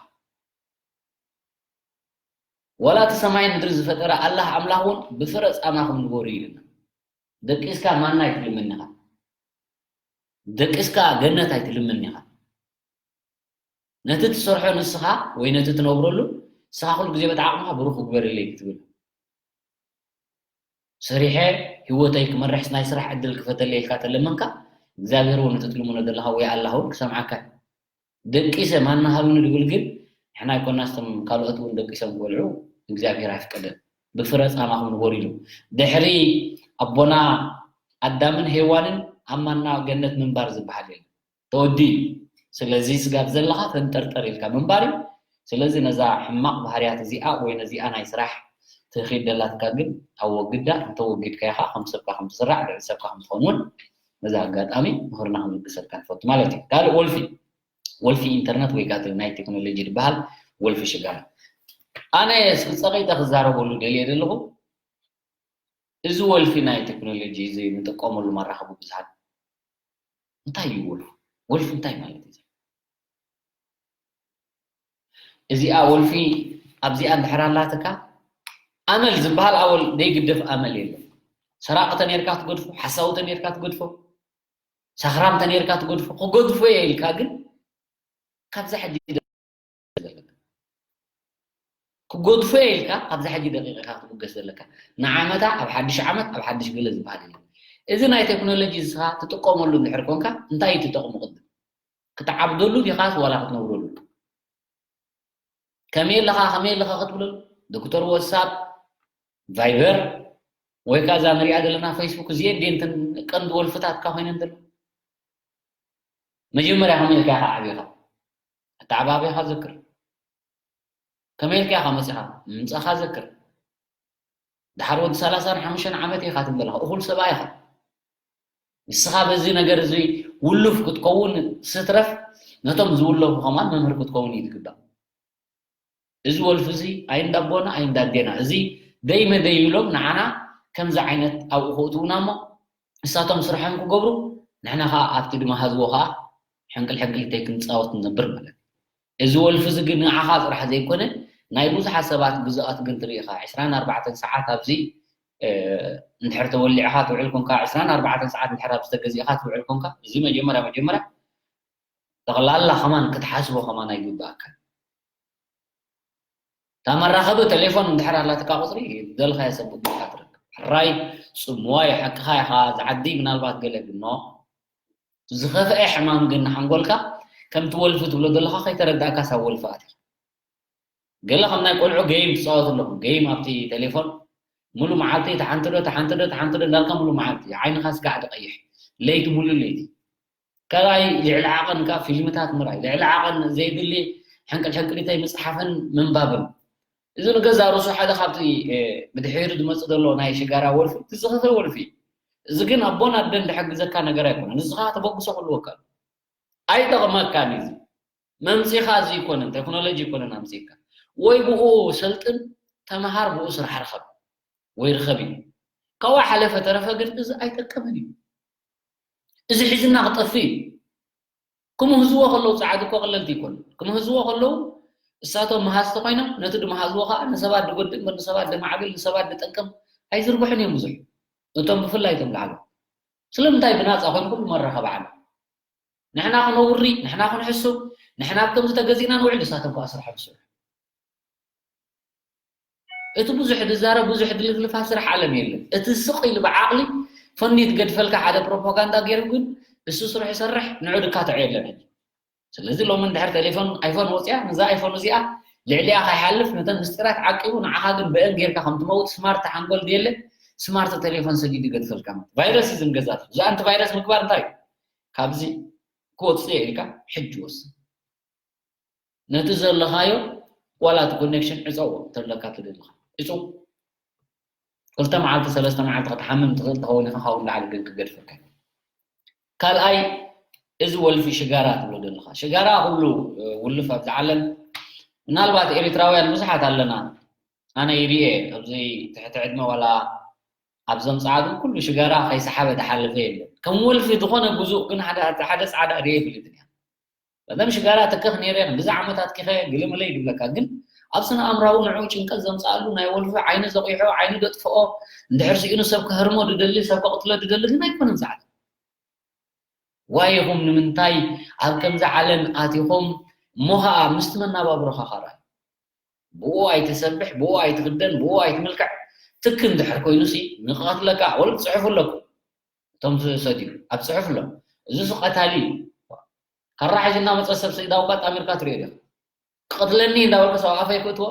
ዋላ እቲ ሰማይ ምድሪ ዝፈጠረ ኣላህ ኣምላኽ እውን ብፍረ ፃማኹም ንበሩ ኢሉና ደቂስካ ማና ኣይትልምን ኢኻ ደቂስካ ገነት ኣይትልምን ኢኻ ነቲ ትሰርሖ ንስኻ ወይ ነቲ ትነብረሉ ንስኻ ኩሉ ግዜ በቲ ዓቕምኻ ብሩኽ ግበርለይ ክትብል ሰሪሐ ህይወተይ ክመርሕስ ናይ ስራሕ ዕድል ክፈተለይ ኢልካ ተለመንካ እግዚኣብሔር እውን እቲ ትልምኖ ዘለኻ ወይ ኣላህ እውን ክሰምዓካ እዩ ደቂሰ ማና ሃብኒ ድብል ግን ንሕና ኣይኮናስ ቶም ካልኦት እውን ደቂሶም ክበልዑ እግዚኣብሔር ኣይፍቀደን ብፍረ ፃማኹም ንበሩ ኢሉ ድሕሪ ኣቦና ኣዳምን ሄዋንን ኣብ ማና ገነት ምንባር ዝበሃል የለን ተወዲ እዩ ስለዚ ስጋብ ዘለኻ ፈንጠርጠር ኢልካ ምንባር እዩ ስለዚ ነዛ ሕማቕ ባህርያት እዚኣ ወይ ነዚኣ ናይ ስራሕ ትኺድ ደላትካ ግን ኣወግዳ እንተወጊድካዮ ከዓ ከም ሰብካ ከም ትስራዕ ልዕሊ ሰብካ ከም ትኸውን እውን ነዛ ኣጋጣሚ ምኽርና ክንልግሰልካ ንፈቱ ማለት እዩ ካልእ ወልፊ ወልፊ ኢንተርነት ወይ ከዓ ናይ ቴክኖሎጂ ዝበሃል ወልፊ ሽጋራ ኣነ ጸቂጠ ክዛረበሉ ደልየ ዘለኹ እዚ ወልፊ ናይ ቴክኖሎጂ እዚ ንጥቀመሉ መራኸቢ ብዙሃን እንታይ እዩ ወልፊ? ወልፊ እንታይ ማለት እዩ? እዚኣ ወልፊ ኣብዚኣ እንድሕር ኣላትካ ኣመል ዝበሃል ኣወል ዘይግደፍ ኣመል የለን። ሰራቂ ተነይርካ ትገድፎ፣ ሓሳዊ ተነይርካ ትገድፎ፣ ሰኽራም ተነይርካ ትገድፎ፣ ክገድፎ እየ ኢልካ ግን ካብዛ ሕጂ ክገድፎ እየ ኢልካ ካብዛ ሕጂ ደቂቕ ኢኻ ክትብገስ ዘለካ። ንዓመታ ኣብ ሓድሽ ዓመት ኣብ ሓድሽ ገለ ዝበሃል የለን። እዚ ናይ ቴክኖሎጂ ንስኻ ትጥቀመሉ እንድሕር ኮንካ እንታይ እዩ ትጠቕሙ ቅድም? ክትዓብደሉ ዲኻስ ዋላ ክትነብረሉ? ከመይ ኣለኻ ከመይ ኣለኻ ክትብለሉ ዶክተር ዋትሳፕ፣ ቫይበር፣ ወይ ከዓ እዛ ንሪኣ ዘለና ፌስቡክ፣ እዚኤን ድየን እተን ቀንዲ ወልፍታትካ ኮይነን ዘሎ? መጀመርያ ከመይ ኢልካ ኢኻ ዓቢኻ? ኣተዓባቢኻ ዘክር። ከመይ ኢልካ ኢኻ መፂኻ? ምምፃኻ ዘክር። ድሓር ወዲ ሰላሳን ሓሙሽተን ዓመት ኢኻ ትብል ዘለኻ፣ እኹል ሰብኣይ ኢኻ። ንስኻ በዚ ነገር እዚ ውሉፍ ክትከውን ስትረፍ፣ ነቶም ዝውለፉ ከማን መምህር ክትከውን እዩ ዝግባእ። እዚ ወልፊ እዚ ኣይንዳቦና ኣይንዳዴና፣ እዚ ደይ መደይ ኢሎም ንዓና ከምዚ ዓይነት ኣብኡ ከእትውና እሞ፣ ንሳቶም ስርሖም ክገብሩ፣ ንሕና ኸዓ ኣብቲ ድመሃዝዎ ኸዓ ሕንቅል ሕንቅሊተይ ክንፃወት ንነብር ማለት እዩ። እዚ ወልፊ እዚ ግን ንዓኻ ጥራሕ ዘይኮነ፣ ናይ ብዙሓት ሰባት ግዝኣት ግን ትርኢ ኢኻ። ዕስራን ኣርባዕተን ሰዓት ኣብዚ እንድሕር ተወሊዕኻ ትውዕል ኮንካ፣ ዕስራን ኣርባዕተን ሰዓት እንድሕር ኣብዚ ተገዚእኻ ትውዕል ኮንካ፣ እዚ መጀመርያ መጀመርያ ጠቕላላ ከማን ክትሓስቦ ከማን ኣይግብኣካን። እታ መራኸቢ ቴሌፎን እንድሕር ኣላትካ ቁፅሪ፣ ደልኻዮ ሰብ ብግልካ ትረክብ። ሕራይ፣ ፅምዋይ፣ ሓቅኻ ኢኻ፣ ዝዓዲ ምናልባት ገለ ግኖ ዝኸፍአ ሕማም ግን ንሓንጎልካ ከምቲ ወልፊ ትብሎ ዘለኻ ከይተረዳእካ ሳብ ወልፊ ኣቲኻ። ገለ ከም ናይ ቆልዑ ገይም ትፃወቱ ኣለኹም። ገይም ኣብቲ ቴሌፎን ሙሉ መዓልቲ ተሓንቲ ዶ ተሓንቲ ዶ ተሓንቲ ዶ እንዳልካ ሙሉ መዓልቲ ዓይንኻ ስጋዕ ድቀይሕ፣ ለይቲ ሙሉ ለይቲ። ካልኣይ ልዕሊ ዓቐን ካብ ፊልምታት ምርኣይ፣ ልዕሊ ዓቐን ዘይድሊ ሕንቅል ሕንቅሊተይ ምፅሓፍን ምንባብን። እዚ ንገዛ ርእሱ ሓደ ካብቲ ብድሒሩ ዝመፅእ ዘሎ ናይ ሽጋራ ወልፊ፣ እቲ ዝኸፍአ ወልፊ እዩ። እዚ ግን ኣቦን ኣደን ዝሕግዘካ ነገር ኣይኮነን። ንስኻ ተበግሶ ክህልወካ ኣለዎ። ኣይጠቕመካን እዩ። እዚ መምፂኻ እዚ ኣይኮነን፣ ቴክኖሎጂ ኣይኮነን ኣምፂካ። ወይ ብኡ ሰልጥን፣ ተምሃር፣ ብኡ ስራሕ ርኸብ ወይ ርኸብ እዩ። ካብኡ ሓለፈ ተረፈ ግን እዚ ኣይጠቅምን እዩ። እዚ ሒዝና ክጠፍእ እዩ። ክምህዝዎ ከለዉ ፃዓዱ እኮ ቀለልቲ ይኮኑ። ክምህዝዎ ከለዉ እሳቶም መሃዝቲ ኮይኖም ነቲ ድመሃዝዎ ከዓ ንሰባት ድጎድእ እምበር ንሰባት ድማዕብል ንሰባት ድጠቅም ኣይዝርግሑን እዮም ብዙሕ። እቶም ብፍላይ እቶም ላዕሎ ስለምንታይ ብናፃ ኮይኑ ኩሉ መራኸቢ ዓለም ንሕና ክነውሪ ንሕና ክንሕሱ ንሕና ኣብ ከምዚ ተገዚእና ንውዕል እሳቶም ከዓ ስራሕ ብስራሕ እቲ ብዙሕ ድዛረብ ብዙሕ ድልፍልፋ ስራሕ ዓለም የለን። እቲ ስቕ ኢሉ ብዓቕሊ ፈንዲ ትገድፈልካ ሓደ ፕሮፓጋንዳ ገይሩ ግን እሱ ስርሑ ይሰርሕ ንዑ ድካትዖ የለን ሕጂ። ስለዚ ሎሚ እንድሕር ቴሌፎን ኣይፎን ወፅያ ነዛ ኣይፎን እዚኣ ልዕሊኣ ካይሓልፍ ነተን ምስጢራት ዓቂቡ ንዓኻ ግን ብአን ጌርካ ከም ትመውት ስማርት ሓንጎል ድየለ ስማርት ቴሌፎን ሰጊዱ ይገድፈልካ ማለት ቫይረስ እዩ ዝንገዛት እዚ ኣንቲ ቫይረስ ምግባር እንታይ እዩ? ካብዚ ክወፅእ ኢልካ ሕጂ ወስን። ነቲ ዘለኻዮ ዋላ እቲ ኮኔክሽን ዕፀዎ እንተለካ ትደልኻ ዕፁ ክልተ መዓልቲ ሰለስተ መዓልቲ ክትሓምም ትኽእል ትኸውን ኢኻ ካብኡ ንላዕሊ ግን ክገድፈካ ካልኣይ እዚ ወልፊ ሽጋራ ትብሎ ዘለኻ ሽጋራ ኩሉ ውልፍ ኣብዚ ዓለም ምናልባት ኤሪትራውያን ብዙሓት ኣለና ኣነ ይርኤ ኣብዚ ትሕቲ ዕድመ ዋላ ኣብ ዘምፅኣ ግን ኩሉ ሽጋራ ከይሰሓበ ዝሓለፈ የለን ከም ወልፊ ዝኾነ ብዙእ ግን ሓደ ፃዕዳ ርኤ ይፈልጥን እያ ቀደም ሽጋራ ትክኽ ነይረ ክንድዚ ዓመታት ኪኸ ግልምለ ይብለካ ግን ኣብ ስነ ኣእምራዊ ንዑ ጭንቀት ዘምፅኣሉ ናይ ወልፊ ዓይኑ ዘቑይሖ ዓይኑ ደጥፍኦ እንድሕር ስኢኑ ሰብ ክህርሞ ድደሊ ሰብ ከቕትሎ ድደሊ ግን ኣይኮነን ፃዕዳ ዋይ ኢኹም ንምንታይ ኣብ ከምዚ ዓለም ኣቲኹም እሞ ኸዓ ምስቲ መናባብሮኻ ኸራ ብኡ ኣይትሰብሕ ብኡ ኣይትኽደን ብኡ ኣይትምልክዕ ትክ እንድሕር ኮይኑሲ ንክቐትለካ ወል ትፅሕፉ ኣለኩም እቶም ዝሰትዩ ኣብ ፅሑፍ ኣሎ እዚሱ ቀታሊ እዩ ካራ ሒዙ እናመፀ ሰብ ስኢዳ እኳ ጣሚርካ ትሪኦ ዲኻ ክቐትለኒ እንዳበልካ ሰብ ኣፈይ ክእትዎ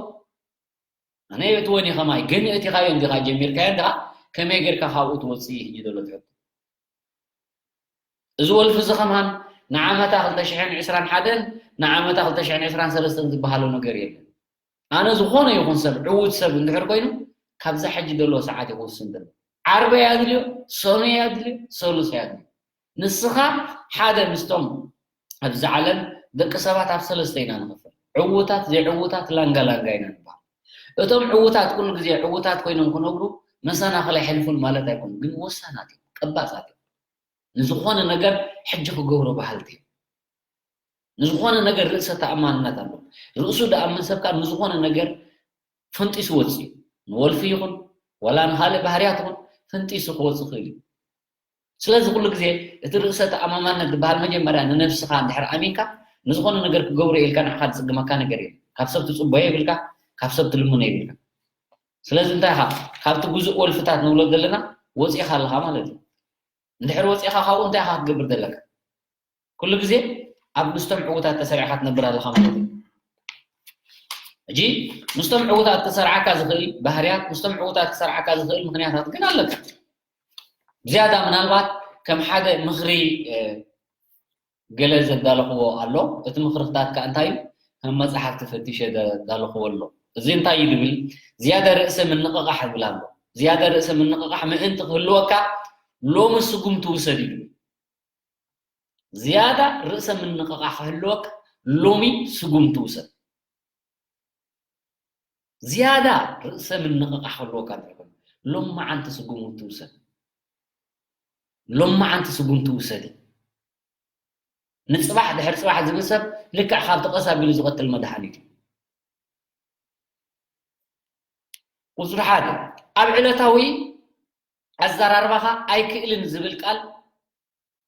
ኣነ የእትወን እዩ ከማይ ግን እቲኻዮ እንዲኻ ጀሚርካዮ እንዲኻ ከመይ ጌርካ ካብኡ ትወፅእ እዩ ሕጂ ዘሎ ትሕቶ እዚ ወልፊ እዚ ከማን ንዓመታ ክልተ ሽሕን ዕስራን ሓደን ንዓመታ ክልተ ሽሕን ዕስራን ሰለስተን ዝበሃሎ ነገር የለን ኣነ ዝኾነ ይኹን ሰብ ዕዉት ሰብ እንድሕር ኮይኑ ካብዛ ሕጂ ዘለዎ ሰዓት እዩ ክውስን ዘሎ ዓርበ ኣድልዮ ሰኑይ ኣድልዮ ሰሉስ ኣድልዮ ንስኻ ሓደ ምስቶም ኣብዚ ዓለም ደቂ ሰባት ኣብ ሰለስተ ኢና ንኽፈል ዕዉታት ዘይዕዉታት ላንጋ ላንጋ ኢና ንበሃል እቶም ዕዉታት ኩሉ ግዜ ዕዉታት ኮይኖም ክነብሩ መሰናኽል ኣይሕልፉን ማለት ኣይኮኑን ግን ወሳናት እዮም ቀባፃት እዮም ንዝኾነ ነገር ሕጂ ክገብሮ በሃልቲ እዮም ንዝኾነ ነገር ርእሰ ተኣማንነት ኣሎ ርእሱ ደኣምን ሰብ ከዓ ንዝኾነ ነገር ፈንጢሱ ወፅእ እዩ ንወልፊ ይኹን ዋላ ንካልእ ባህርያት ይኹን ፈንጢሱ ክወፅእ ክእል እዩ ስለዚ ኩሉ ግዜ እቲ ርእሰ ተኣማማነት ዝበሃል መጀመርያ ንነብስኻ እንድሕር ኣሚንካ ንዝኾነ ነገር ክገብሮ ኢልካ ንዓኻ ዝፅግመካ ነገር የለን ካብ ሰብ ትፅበዮ የብልካ ካብ ሰብ ትልምኖ የብልካ ስለዚ እንታይ ኢኻ ካብቲ ግዙእ ወልፍታት ንብሎ ዘለና ወፂእኻ ኣለኻ ማለት እዩ እንድሕር ወፂእኻ ካብኡ እንታይ ኢኻ ክትገብር ዘለካ ኩሉ ግዜ ኣብ ምስቶም ዕዉታት ተሰሪዕኻ ትነብር ኣለኻ ማለት እዩ ሕጂ ምስቶም ዕዉታት ክሰርዓካ ዝኽእል ባህርያት፣ ምስቶም ዕዉታት ክሰርዓካ ዝኽእል ምኽንያታት ግን ኣለካ። ዝያዳ ምናልባት ከም ሓደ ምኽሪ ገለ ዘዳለኽዎ ኣሎ። እቲ ምኽርታት ከኣ እንታይ እዩ? ከም መጽሓፍቲ ፈቲሸ ዘዳለኽዎ ኣሎ። እዚ እንታይ እዩ ዝብል? ዝያዳ ርእሰ ምንቕቓሕ ይብል ኣሎ። ዝያዳ ርእሰ ምንቕቓሕ ምእንቲ ክህልወካ ሎሚ ስጉምቲ ውሰድ እዩ ዝብል። ዝያዳ ርእሰ ምንቕቓሕ ክህልወካ ሎሚ ስጉምቲ ውሰድ። ዝያዳ ርእሰ ምንቕቓሕ ክህልወካ እንድሕር ኮይኑ፣ ሎማዓንቲ ስጉምቲ ውሰድ። ሎማዓንቲ ስጉምቲ ውሰዲ። ንጽባሕ ድሕሪ ጽባሕ ዝብል ሰብ ልክዕ ካብቲ ቀስ ኣቢሉ ዝቐትል መድሃኒት እዩ። ቁጽሪ ሓደ፣ ኣብ ዕለታዊ ኣዘራርባኻ ኣይክእልን ዝብል ቃል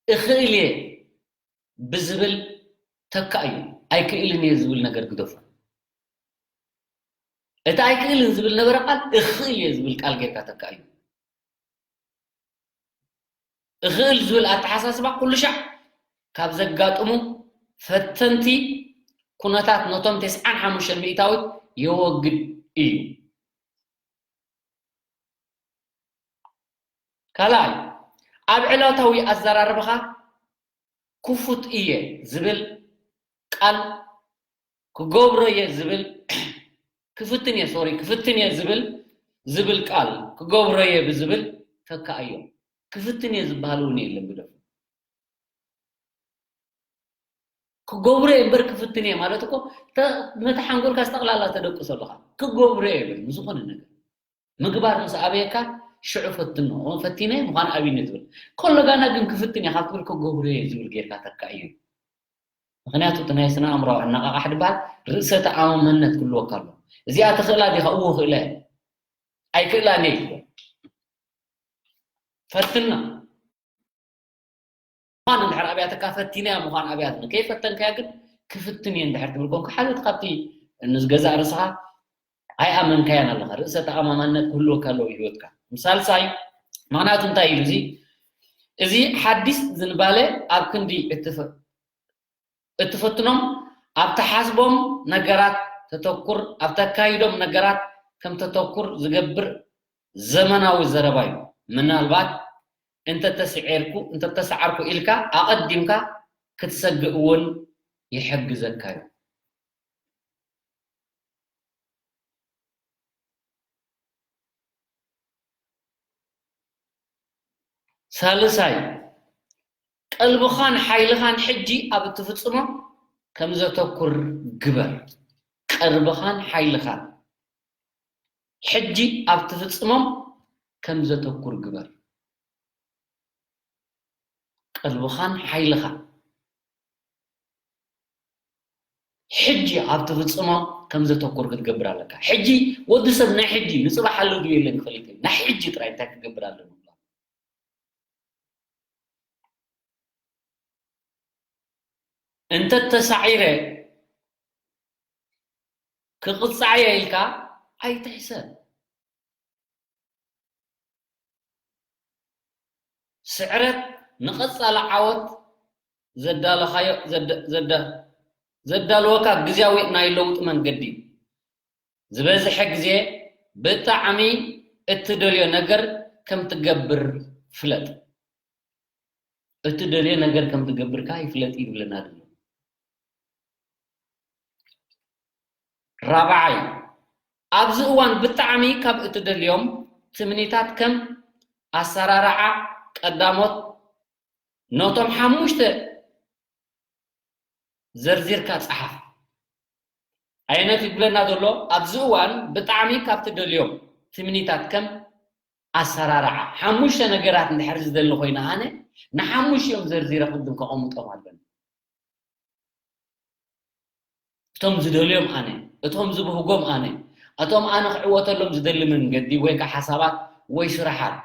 እኽእል እየ ብዝብል ተካእዮ። ኣይክእልን እየ ዝብል ነገር ግደፎ። እቲ ኣይክእልን ዝብል ነበረ ቃል እኽእል እየ ዝብል ቃል ጌርካ ተካእዮ። እኽእል ዝብል ኣተሓሳስባ ኩሉ ሻዕ ካብ ዘጋጥሙ ፈተንቲ ኩነታት ነቶም ተስዓን ሓሙሽተን ሚእታዊት የወግድ እዩ። ካልኣይ፣ ኣብ ዕለታዊ ኣዘራርባኻ ክፉት እየ ዝብል ቃል ክገብሮ እየ ዝብል ክፍትን እየ፣ ሶሪ፣ ክፍትን እየ ዝብል ዝብል ቃል ክገብሮ እየ ብዝብል ተካእዮ። ክፍትን እየ ዝበሃል እውን የለን ግደፍ። ክገብሮ እየ እምበር ክፍትን እየ ማለት እኮ ተ-፣ ነቲ ሓንጎልካ ጠቕላላ ተደቅሶ ኣለኻ። ክገብሮ እየ በል ንዝኾነ ነገር። ምግባር ምስ ኣበየካ ሽዑ ፈትኖ። እሞ ፈቲነ ምዃን ኣብዩኒ ትብል። ከሎ ጋና ግን ክፍትን እየ ካብ ትብል ክገብሮ እየ ዝብል ጌርካ ተካእዮ። ምኽንያቱ እቲ ናይ ስነ ኣእምሮኣዊ ኣነቓቓሕ ድበሃል ርእሰ ተኣማመነት ክህልወካ ኣለዎ። እዚኣ ትኽእላ ዲኻ? እዎ እኽእላ እየ። ኣይክእላን እየ ይትብል። ፈትና። ምዃን እንድሕር ኣብያትካ ፈቲናያ ምዃን ኣብያት ንከይፈተንካያ ግን ክፍትን እየ እንድሕር ትብል ኮንካ ሓደ እቲ ካብቲ ንዝገዛእ ርእስኻ ኣይኣመንካያን ኣለኻ። ርእሰ ተኣማማንነት ክህልወካ ኣለዎ ህይወትካ። ሳልሳይ ምኽንያቱ እንታይ ኢሉ እዚ? እዚ ሓዲስ ዝንባለ ኣብ ክንዲ እትፈ-፣ እትፈትኖም ኣብ ተሓስቦም ነገራት ተተኩር፣ ኣብ ተካይዶም ነገራት ከም ተተኩር ዝገብር ዘመናዊ ዘረባ እዩ። ምናልባት እንተተስዔርኩ፣ እንተተሰዓርኩ ኢልካ ኣቐዲምካ ክትሰግእ እውን ይሕግዘካ እዩ። ሳልሳይ፣ ቀልብኻን ሓይልኻን ሕጂ ኣብ እትፍጽሞ ከም ዘተኩር ግበር። ቀልብኻን ሓይልኻን ሕጂ ኣብ ትፍጽሞም ከም ዘተኩር ግበር። ቀልብኻን ሓይልኻን ሕጂ ኣብ ትፍጽሞ ከም ዘተኩር ክትገብር ኣለካ። ሕጂ ወዲ ሰብ ናይ ሕጂ ንጽባሕ ኣሎ ድዩ የለን ክፈልጥ እዩ። ናይ ሕጂ ጥራይ እንታይ ክገብር ኣለኒ? እንተ ተሳዒረ ክቕጻዕ እየ ኢልካ ኣይትሕሰብ። ስዕረት ንቐጻሊ ዓወት ዘዳለኻዮ፣ ዘዳ-፣ ዘዳ-፣ ዘዳለወካ ግዝያዊ ናይ ለውጢ መንገዲ እዩ። ዝበዝሐ ግዜ ብጣዕሚ እትደልዮ ነገር ከም ትገብር ፍለጥ። እትደልዮ ነገር ከም ትገብር ከኣ ይፍለጥ እዩ ዝብለና ዘሎ። ራብዓይ፣ ኣብዚ እዋን ብጣዕሚ ካብ እትደልዮም ትምኒታት ከም ኣሰራርዓ ቀዳሞት ነቶም ሓሙሽተ ዘርዚርካ ጸሓፍ። ኣየኖት ይብለና ዘሎ? ኣብዚ እዋን ብጣዕሚ ካብ ትደልዮም ትምኒታት ከም ኣሰራርዓ ሓሙሽተ ነገራት እንድሕር ዝደሊ ኮይነ ኣነ ንሓሙሽቲኦም ዘርዚረ ቅድም ከቐምጦም ኣለኒ። እቶም ዝደልዮም ኣነ፣ እቶም ዝብህጎም ኣነ፣ እቶም ኣነ ክዕወተሎም ዝደሊ መንገዲ ወይ ከዓ ሓሳባት ወይ ስራሓት።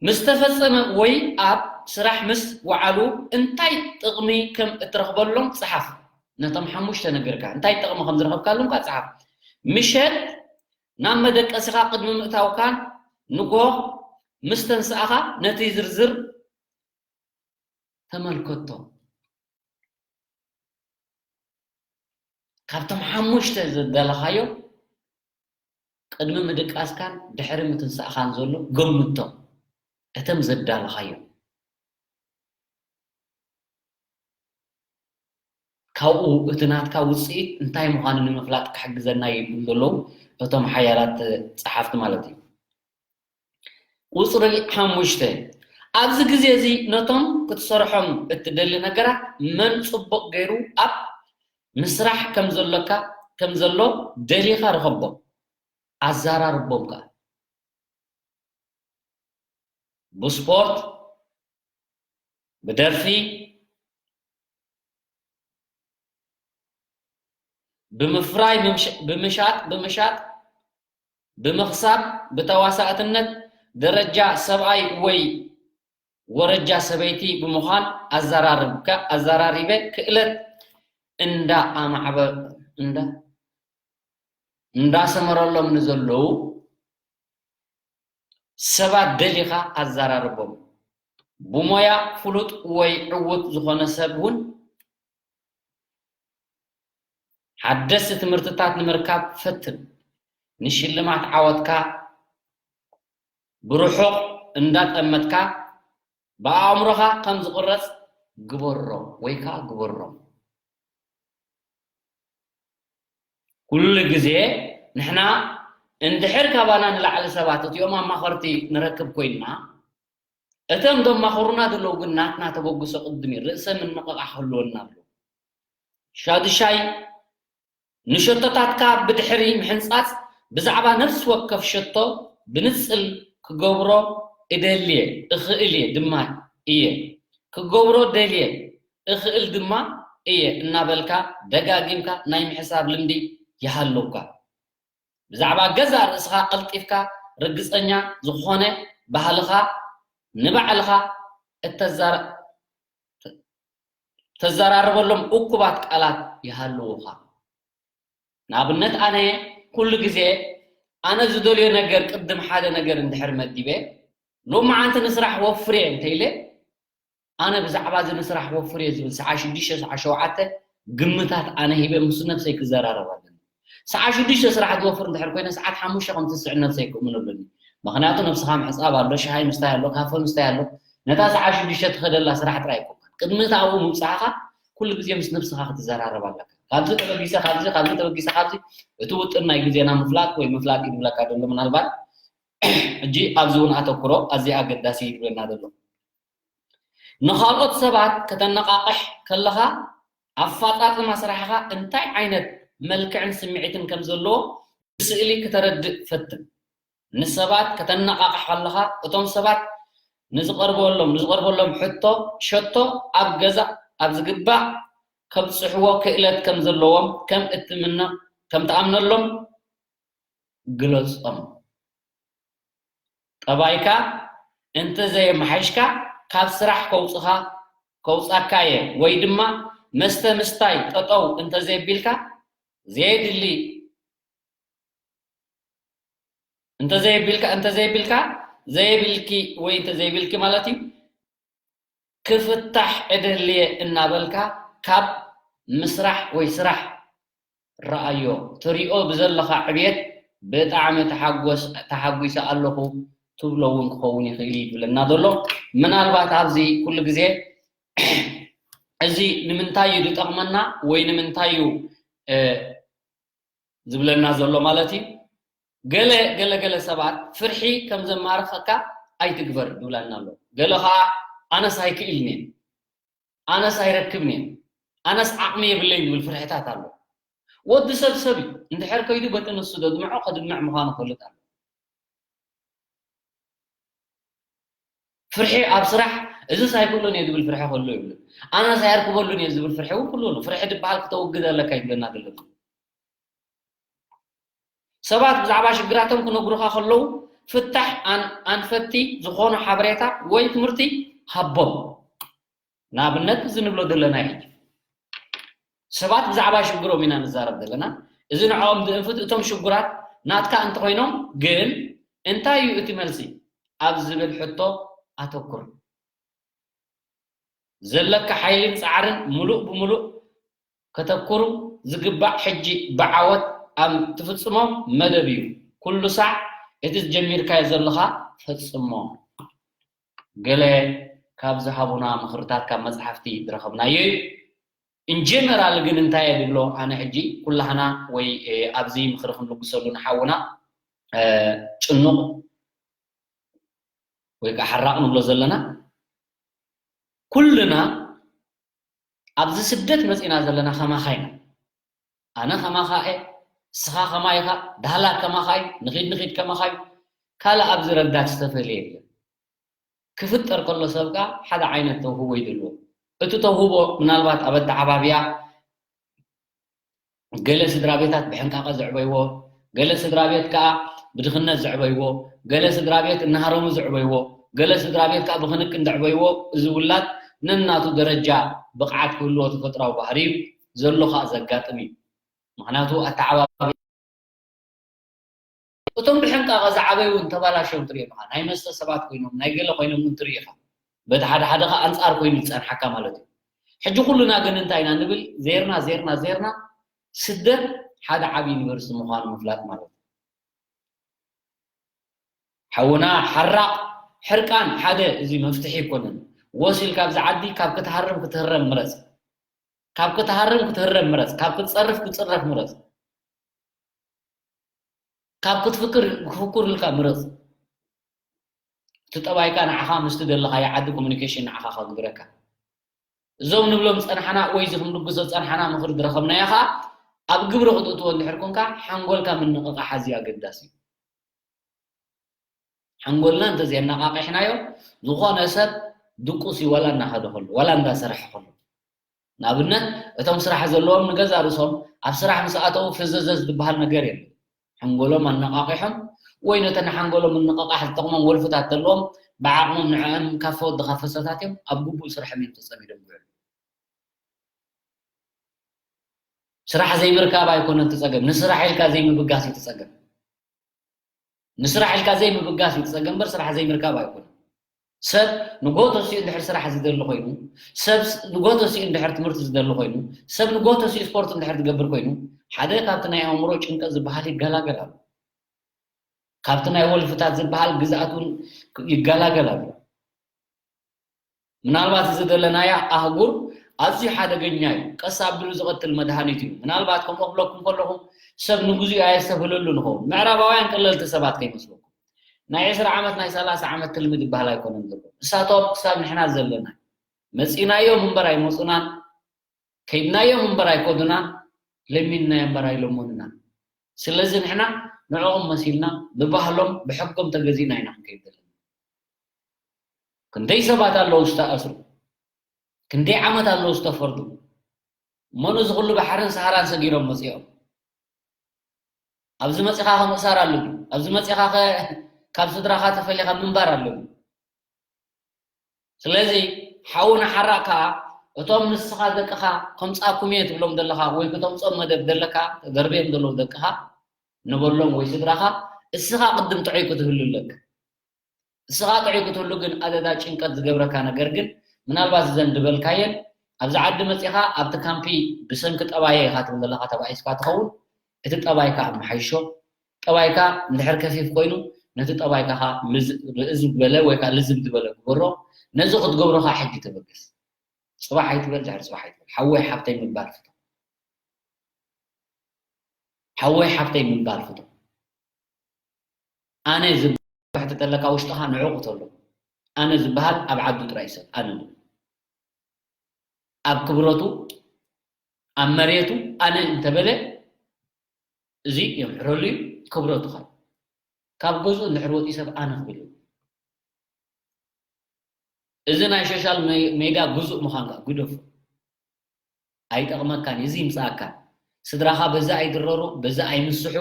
ምስ ተፈጸመ ወይ ኣብ ስራሕ ምስ ወዓሉ እንታይ ጥቕሚ ከም እትረኽበሎም ጸሓፍ። ነቶም ሓሙሽተ ነገርካ እንታይ ጥቕሚ ከም ዝረኸብካሎም ከኣ ጸሓፍ። ምሸት ናብ መደቀሲኻ ቅድሚ ምእታውካን ንግሆ ምስ ተንስኣኻ ነቲ ዝርዝር ተመልከቶ። ካብቶም ሓሙሽተ ዘዳለኻዮ ቅድሚ ምድቃስካን ድሕሪ ምትንሳእኻን ዘሎ ገምቶ። እቶም ዘዳለኻዮ ካብኡ እቲ ናትካ ውፅኢት እንታይ ምዃኑ ንምፍላጥ ክሕግዘና ይብሉ ዘለዉ እቶም ሓያላት ፀሓፍቲ ማለት እዩ። ቁፅሪ ሓሙሽተ፣ ኣብዚ ግዜ እዚ ነቶም ክትሰርሖም እትደሊ ነገራት መን ፅቡቕ ገይሩ ኣብ ምስራሕ ከም ዘሎካ ከም ዘሎ ደሊኻ ርኸቦ፣ ኣዘራርቦም ከኣ። ብስፖርት፣ ብደርፊ፣ ብምፍራይ፣ ብምሽ- ብምሻጥ፣ ብምሻጥ፣ ብምኽሳብ፣ ብተዋሳእትነት ደረጃ ሰብኣይ ወይ ወረጃ ሰበይቲ ብምዃን ኣዘራርብካ ኣዘራሪበ ክእለት እንዳ ኣማዕበ እንዳ እንዳሰመረሎም ንዘለዉ ሰባት ደሊኻ ኣዘራርቦም። ብሞያ ፍሉጥ ወይ ዕዉት ዝኾነ ሰብ እውን ሓደስቲ ትምህርትታት ንምርካብ ፈትን። ንሽልማት ዓወትካ ብርሑቕ እንዳጠመትካ ብኣእምሮኻ ከም ዝቕረጽ ግበሮ ወይ ከኣ ግበሮም። ኩሉ ግዜ ንሕና እንድሕር ካባና ንላዕሊ ሰባት እቲኦም ኣማኸርቲ ንረክብ ኮይንና፣ እቶም ዘማኸሩና ዘለዉ ግን ናትና ተበግሶ ቅድም እዩ። ርእሰ ምንቕቓሕ ክህልወና ኣለዎ። ሻዱሻይ፣ ንሸቶታትካ ብድሕሪ ምሕንጻጽ ብዛዕባ ነፍሲ ወከፍ ሸቶ ብንጽል ክገብሮ እደልየ እኽእል እየ ድማ እየ ክገብሮ ደልየ እኽእል ድማ እየ እናበልካ ደጋጊምካ ናይ ምሕሳብ ልምዲ ይሃልውካ። ብዛዕባ ገዛእ ርእስኻ ቀልጢፍካ ርግጸኛ ዝኾነ ባህልኻ ንባዕልኻ እተዘራ- ተዘራርበሎም እኩባት ቃላት ይሃልዉኻ። ንኣብነት ኣነ ኩሉ ግዜ ኣነ ዝደልዮ ነገር ቅድም ሓደ ነገር እንድሕር መዲበ ሎማዓንቲ ንስራሕ ወፍርየ እንተኢለ ኣነ ብዛዕባ እዚ ንስራሕ ወፍርየ ዝብል ሰዓ ሽዱሽተ ሰዓ ሸውዓተ ግምታት ኣነ ሂበ ምስ ነብሰይ ክዘራረብ ኣለኒ። ሰዓ ሽዱሽተ ስራሕ ዝወፍር እንድሕር ኮይነ ሰዓት ሓሙሽተ ከም ትስዕን ነብሰይ ክእምኖ ኣለኒ። ምኽንያቱ ነብስኻ ምሕፃብ ኣሎ፣ ሻሂ ምስታይ ኣሎ፣ ካፈ ምስታይ ኣሎ። ነታ ሰዓ ሽዱሽተ ትኸደላ ስራሕ ጥራይ ኣይኮንካን። ቅድሚ እቲ ኣብኡ ምብፃሕኻ ኩሉ ግዜ ምስ ነብስኻ ክትዘራረብ ኣለካ። ካብዚ ተበጊሰ ካብዚ፣ ካብዚ ተበጊሰ ካብዚ፣ እቲ ውጥን ናይ ግዜና ምፍላጥ ወይ ምፍላጥ እዩ ዝብለካ ዘሎ። ምናልባት ሕጂ ኣብዚ እውን ኣተኩሮ ኣዝዩ ኣገዳሲ እዩ ዝብለና ዘሎ። ንኻልኦት ሰባት ከተነቓቕሕ ከለኻ ኣፋጻጽማ ስራሕኻ እንታይ ዓይነት መልክዕን ስምዒትን ከም ዘለዎ ብስእሊ ክተረድእ ፈትን። ንሰባት ከተነቓቕሕ ከለኻ እቶም ሰባት ንዝቐርበሎም ንዝቐርበሎም ሕቶ ሸቶ ኣብ ገዛ ኣብ ዝግባእ ከብጽሕዎ ክእለት ከም ዘለዎም ከም እትምነ ከም ትኣምነሎም ግለጾም። ጠባይካ እንተዘየመሓይሽካ ካብ ስራሕ ከውፅኻ ከውፃካ እየ ወይ ድማ መስተ ምስታይ ጠጠው እንተዘየቢልካ ዘየድሊ እንተዘየቢልካ እንተዘየቢልካ ዘየብልኪ ወይ እንተዘይብልኪ ማለት እዩ ክፍታሕ እደልየ እናበልካ ካብ ምስራሕ ወይ ስራሕ ረኣዮ ትሪኦ ብዘለኻ ዕብየት ብጣዕሚ ተሓጎስ ተሓጒሰ ኣለኹ ትብሎ እውን ክኸውን ይኽእል እዩ ዝብለና ዘሎ ምናልባት ኣብዚ ኩሉ ግዜ እዚ ንምንታይ እዩ ዝጠቕመና ወይ ንምንታይ እዩ ዝብለና ዘሎ ማለት እዩ። ገለ ገለ ገለ ሰባት ፍርሒ ከም ዘማርኸካ ኣይትግበር ይብለና ኣሎ። ገለ ከዓ ኣነስ ኣይክእልን እየ፣ ኣነስ ኣይረክብን እየ፣ ኣነስ ዓቕሚ የብለይ ዝብል ፍርሕታት ኣሎ። ወዲ ሰብ ሰብ እዩ። እንድሕር ከይዱ በቲ ንሱ ዘድምዖ ከድምዕ ምዃኑ ክፈልጥ ኣሎ። ፍርሒ ኣብ ስራሕ እዝስ ኣይክእሎን እየ ዝብል ፍርሒ ከሎ ይብሉ ኣነስ ኣየርክበሉን እየ ዝብል ፍርሒ እውን ክሉ ኣሎ ፍርሒ ዝበሃል ክተውግድ ኣለካ ይብለና ዘሎ ሰባት ብዛዕባ ሽግራቶም ክነግሩካ ከለዉ ፍታሕ ኣንፈቲ ዝኾኑ ሓበሬታ ወይ ትምህርቲ ሃቦም ንኣብነት እዚ ንብሎ ዘለና እዩ ሰባት ብዛዕባ ሽግሮም ኢና ንዛረብ ዘለና እዚ ንዕኦም ዝእንፍት እቶም ሽጉራት ናትካ እንተኾይኖም ግን እንታይ እዩ እቲ መልሲ ኣብ ዝብል ሕቶ ኣተኩር። ዘለካ ሓይልን ጻዕርን ምሉእ ብምሉእ ከተኩሩ ዝግባእ ሕጂ ብዓወት ኣብ ትፍጽሞ መደብ እዩ። ኩሉ ሳዕ እቲ ዝጀሚርካዮ ዘለኻ ፈጽሞ። ገለ ካብ ዝሃቡና ምኽርታት ካብ መጽሓፍቲ ዝረኸብናዮ እዩ። ኢንጀነራል ግን እንታይ እየ ዝብሎ ኣነ ሕጂ ኩላህና ወይ ኣብዚ ምኽሪ ክንልግሰሉ ንሓውና ጭኑቕ ወይ ከዓ ሓራቕ ንብሎ ዘለና ኩልና ኣብዚ ስደት መፂና ዘለና ከማኻ ኢና። ኣነ ከማኻ እየ፣ ንስኻ ከማይኻ፣ ዳህላክ ከማኻ እዩ፣ ንኺድ ንኺድ ከማኻ እዩ። ካልእ ኣብዚ ረዳት ዝተፈልየ የለን። ክፍጠር ከሎ ሰብ ከዓ ሓደ ዓይነት ተውህቦ እዩ ዘለዎ። እቲ ተውህቦ ምናልባት ኣብ ኣተዓባብያ ገለ ስድራ ቤታት ብሕንቃቐ ዘዕበይዎ፣ ገለ ስድራ ቤት ከዓ ብድኽነት ዘዕበይዎ፣ ገለ ስድራ ቤት እናሃረሙ ዘዕበይዎ፣ ገለ ስድራ ቤት ከዓ ብክንክን ዘዕበይዎ፣ እዚ ውላድ ነናቱ ደረጃ ብቕዓት ክህልዎ ተፈጥራዊ ባህሪ እዩ ዘሎ ከዓ ዘጋጥም እዩ። ምክንያቱ ኣተዓባቢ እቶም ብሕንቃቐ ዝዓበዩ እውን ተባላሸው ትርኢ ኢኻ። ናይ መስተ ሰባት ኮይኖም ናይ ገለ ኮይኖም እውን ትርኢ ኢኻ። በቲ ሓደ ሓደ ከዓ ኣንፃር ኮይኑ ዝፀንሓካ ማለት እዩ። ሕጂ ኩሉና ግን እንታይ ኢና ንብል? ዜርና ዜርና ዜርና ስደት ሓደ ዓብዪ ዩኒቨርሲቲ ምዃኑ ምፍላጥ ማለት እዩ። ሓውና ሓራቕ ሕርቃን ሓደ እዚ መፍትሒ ኣይኮነን። ወሲል ካብዚ ዓዲ ካብ ክትሃርም ክትህረም ምረፅ። ካብ ክትሃርም ክትህረም ምረፅ። ካብ ክትፀርፍ ክትፅረፍ ምረፅ። ካብ ክትፍክር ክፍኩር ኢልካ ምረፅ። እቲ ጠባይካ ንዓኻ ምስቲ ዘለኻዮ ዓዲ ኮሙኒኬሽን ንዓኻ ከግብረካ። እዞም ንብሎም ዝፀናሕና ወይ እዚ ክንልግሶ ዝፀናሕና ምኽሪ ዝረኸብናዮ ኸዓ ኣብ ግብሪ ክትእትዎ እንድሕር ኮንካ ሓንጎልካ ምንቕቓሕ ኣዝዩ ኣገዳሲ እዩ። ሓንጎልና እንተዘየነቓቒሕናዮ ዝኾነ ሰብ ድቁስ እዩ ዋላ እናኸደ ከሎ ዋላ እንዳሰረሐ ከሎ። ንኣብነት እቶም ስራሕ ዘለዎም ንገዛ ርእሶም ኣብ ስራሕ ምስ ኣተዉ ፍዝዘዝ ዝበሃል ነገር የለን። ሓንጎሎም ኣነቓቒሖም ወይ ነተን ንሓንጎሎም ምንቕቓሕ ዝጠቕሞም ወልፍታት ዘለዎም ብዓቕሞም ንዕኦም ካብ ፈወዲ ካብ ፈሰታት እዮም ኣብ ግቡእ ስርሖም እዮም ተጸሚዶም ዝውዕሉ። ስራሕ ዘይምርካብ ኣይኮነን እቲ ጸገም፣ ንስራሕ ኢልካ ዘይምብጋስ እዩ እቲ ጸገም። ንስራሕ ኢልካ ዘይምብጋስ እዩ እቲ ጸገም እምበር ስራሕ ዘይምርካብ ኣይኮነን። ሰብ ንግሆ ተሲኡ እንድሕር ስራሕ ዝደሊ ኮይኑ፣ ሰብ ንግሆ ተሲኡ እንድሕር ትምህርቲ ዝደሊ ኮይኑ፣ ሰብ ንግሆ ተሲኡ ስፖርት እንድሕር ዝገብር ኮይኑ፣ ሓደ ካብቲ ናይ ኣእምሮ ጭንቀት ዝበሃል ይገላገል ኣሎ። ካብቲ ናይ ወልፍታት ዝበሃል ግዝኣት እውን ይገላገል ኣሎ። ምናልባት እዚ ዘለናያ ኣህጉር ኣዝዩ ሓደገኛ እዩ። ቀስ ኣቢሉ ዝቐትል መድሃኒት እዩ። ምናልባት ከምኡ ክብለኩም ከለኹ ሰብ ንግዚኡ ኣየስተብህለሉ ንኸውን። ምዕራባውያን ቀለልቲ ሰባት ከይመስለኩም። ናይ ዕስራ ዓመት ናይ ሰላሳ ዓመት ትልሚ ዝበሃል ኣይኮነን ዘሎ። ንሳቶም ክሳብ ንሕና ዘለና መፂናዮም እምበር ኣይመፁናን። ከይድናዮም እምበር ኣይከዱናን፣ ለሚንናዮም እምበር ኣይለመኑናን። ስለዚ ንሕና ንዕኦም መሲልና ብባህሎም ብሕጎም ተገዚእና ኢና ክንከይድ ዘለና። ክንደይ ሰባት ኣለዉ ዝተኣስሩ፣ ክንደይ ዓመት ኣለዉ ዝተፈርዱ። እሞ ነዚ ኩሉ ባሕርን ሰሃራን ሰጊሮም መፂኦም። ኣብዚ መፂኻ ኸ ምእሳር ኣሎ ድዩ? ኣብዚ መፂኻ ኸ ካብ ስድራኻ ተፈሊኻ ምንባር ኣሎ ድዩ? ስለዚ ሓውና ሓራቕ ከኣ እቶም ንስኻ ደቅኻ ከምጻኩም እየ ትብሎም ዘለኻ ወይ ክተምጾም መደብ ዘለካ ተደርብዮም ዘለዉ ደቅኻ ንበሎም ወይ ስድራኻ እስኻ ቅድም ጥዑይ ክትህሉ ኣለካ። እስኻ ጥዑይ ክትህሉ ግን ኣደዳ ጭንቀት ዝገብረካ ነገር ግን ምናልባት እዘን ዝበልካየን ኣብዚ ዓዲ መጺኻ ኣብቲ ካምፒ ብሰንኪ ጠባየ ኢኻ ትብል ዘለኻ ተባኢስካ ትኸውን። እቲ ጠባይካ ኣመሓይሾ። ጠባይካ እንድሕር ከፊፍ ኮይኑ ነቲ ጠባይካ ርእ ዝበለ ወይ ከዓ ልዝብ ዝበለ ግበሮ። ነዚ ክትገብሮ ከዓ ሕጂ ተበገስ። ፅባሕ ኣይትበል ድሕሪ ፅባሕ ኣይትበል ሓወይ ሓብተይ ምባል ፍቶ። ሓወይ ሓብተይ ምባል ፍቶ። ኣነ ዝበሕቲ ተለካ ውሽጥኻ ንዕቑ ተሎ ኣነ ዝበሃል ኣብ ዓዱ ጥራይ ሰብ ኣነ ኣብ ክብረቱ ኣብ መሬቱ ኣነ እንተበለ እዚ የምሕረሉ እዩ ክብረቱ ካብ ካብ ገዝኡ እንድሕር ወፂ ሰብ ኣነ ክብል እዩ እዚ ናይ ሶሻል ሜድያ ግዙእ ምዃንካ ግደፎ ኣይጠቕመካን እዚ ይምፅኣካ ስድራኻ በዚ ኣይድረሩ በዚ ኣይምስሑ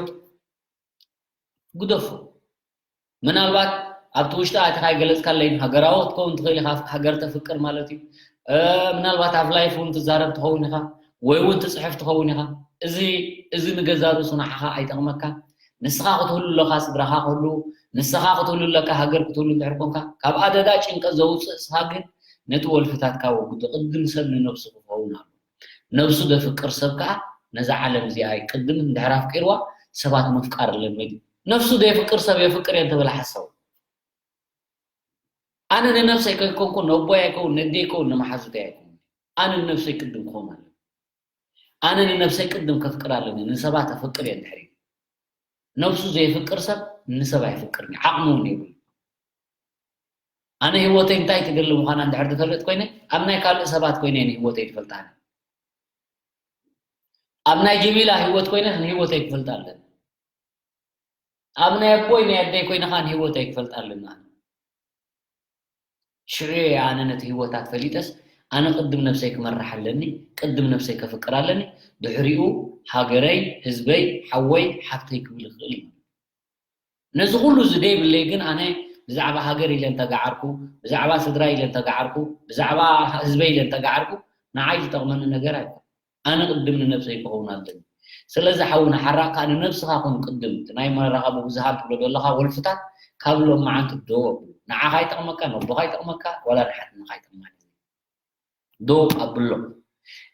ግደፎ ምናልባት ኣብቲ ውሽጢ ኣቲኻ ይገለፅካለይ ሃገራዊ ክትከውን ትኽእል ኢኻ ሃገር ተፍቅር ማለት እዩ ምናልባት ኣብ ላይፍ እውን ትዛረብ ትኸውን ኢኻ ወይ እውን ትፅሕፍ ትኸውን ኢኻ እዚ እዚ ንገዛ ርእሱ ንዓኻ ኣይጠቕመካን ንስኻ ክትህሉ ኣለካ፣ ስድራኻ ክህሉ፣ ንስኻ ክትህሉ ኣለካ፣ ሃገር ክትህሉ እንድሕር ኮንካ፣ ካብ ኣደዳ ጭንቀት ዘውፅእ ንስኻ ግን ነቲ ወልፍታትካ ወግዶ። ቅድም ሰብ ንነብሱ ክኸውን ኣሎ። ነብሱ ዘፍቅር ሰብ ከዓ ነዛ ዓለም እዚኣ ይቅድም፣ እንድሕር ኣፍቂርዋ ሰባት ምፍቃር ኣለመድ እዩ። ነብሱ ዘየፍቅር ሰብ የፍቅር እየ እንተበለ ሓሳዊ። ኣነ ንነብሰይ ከይኮንኩ ነቦይ ኣይከውን፣ ነደይ ኣይከውን፣ ንመሓዙተይ ኣይከውን። ኣነ ንነብሰይ ቅድም ክኾን ኣለኒ። ኣነ ንነብሰይ ቅድም ከፍቅር ኣለኒ። ንሰባት ኣፍቅር እየ እንድሕር ኢሉ። ነብሱ ዘየፍቅር ሰብ ንሰብ ኣይፍቅርን እዩ። ዓቕሚ እውን የብሉ። ኣነ ህይወተይ እንታይ ትደሊ ምዃና እንድሕር ትፈልጥ ኮይነ፣ ኣብ ናይ ካልእ ሰባት ኮይነ እየ ንህይወተይ ትፈልጣ። ኣብ ናይ ጀሚላ ህይወት ኮይነ ንህይወተይ ክፈልጣ ኣለኒ። ኣብ ናይ ኣቦይ ናይ ኣደይ ኮይነ ከዓ ንህይወተይ ክፈልጣ ኣለኒ። ኣነ ሽዑ እየ ኣነ ነቲ ህይወታት ፈሊጠስ፣ ኣነ ቅድም ነብሰይ ክመርሕ ኣለኒ፣ ቅድም ነብሰይ ከፍቅር ኣለኒ፣ ድሕሪኡ ሃገረይ፣ ህዝበይ፣ ሓወይ፣ ሓፍተይ ክብል ይኽእል እዩ። ነዚ ኩሉ እዚ ደይብለይ ግን ኣነ ብዛዕባ ሃገር ኢለ እንተገዓርኩ፣ ብዛዕባ ስድራ ኢለ እንተገዓርኩ፣ ብዛዕባ ህዝበይ ኢለ እንተገዓርኩ፣ ንዓይ ዝጠቕመኒ ነገር ኣይኮን። ኣነ ቅድም ንነብሰይ ክኸውን ኣለኒ። ስለዚ ሓውና ሓራቕ ከኣ ንነብስኻ ኩን ቅድም። እቲ ናይ መራኸቢ ብዙሃን ትብሎ ዘለኻ ወልፍታት ካብ ሎማዓንቲ ደው ኣብሉ። ንዓኻ ይጠቕመካ፣ ነቦኻ ይጠቕመካ፣ ዋላ ንሓትንኻ ይጠቕማ። ደው ኣብሎ።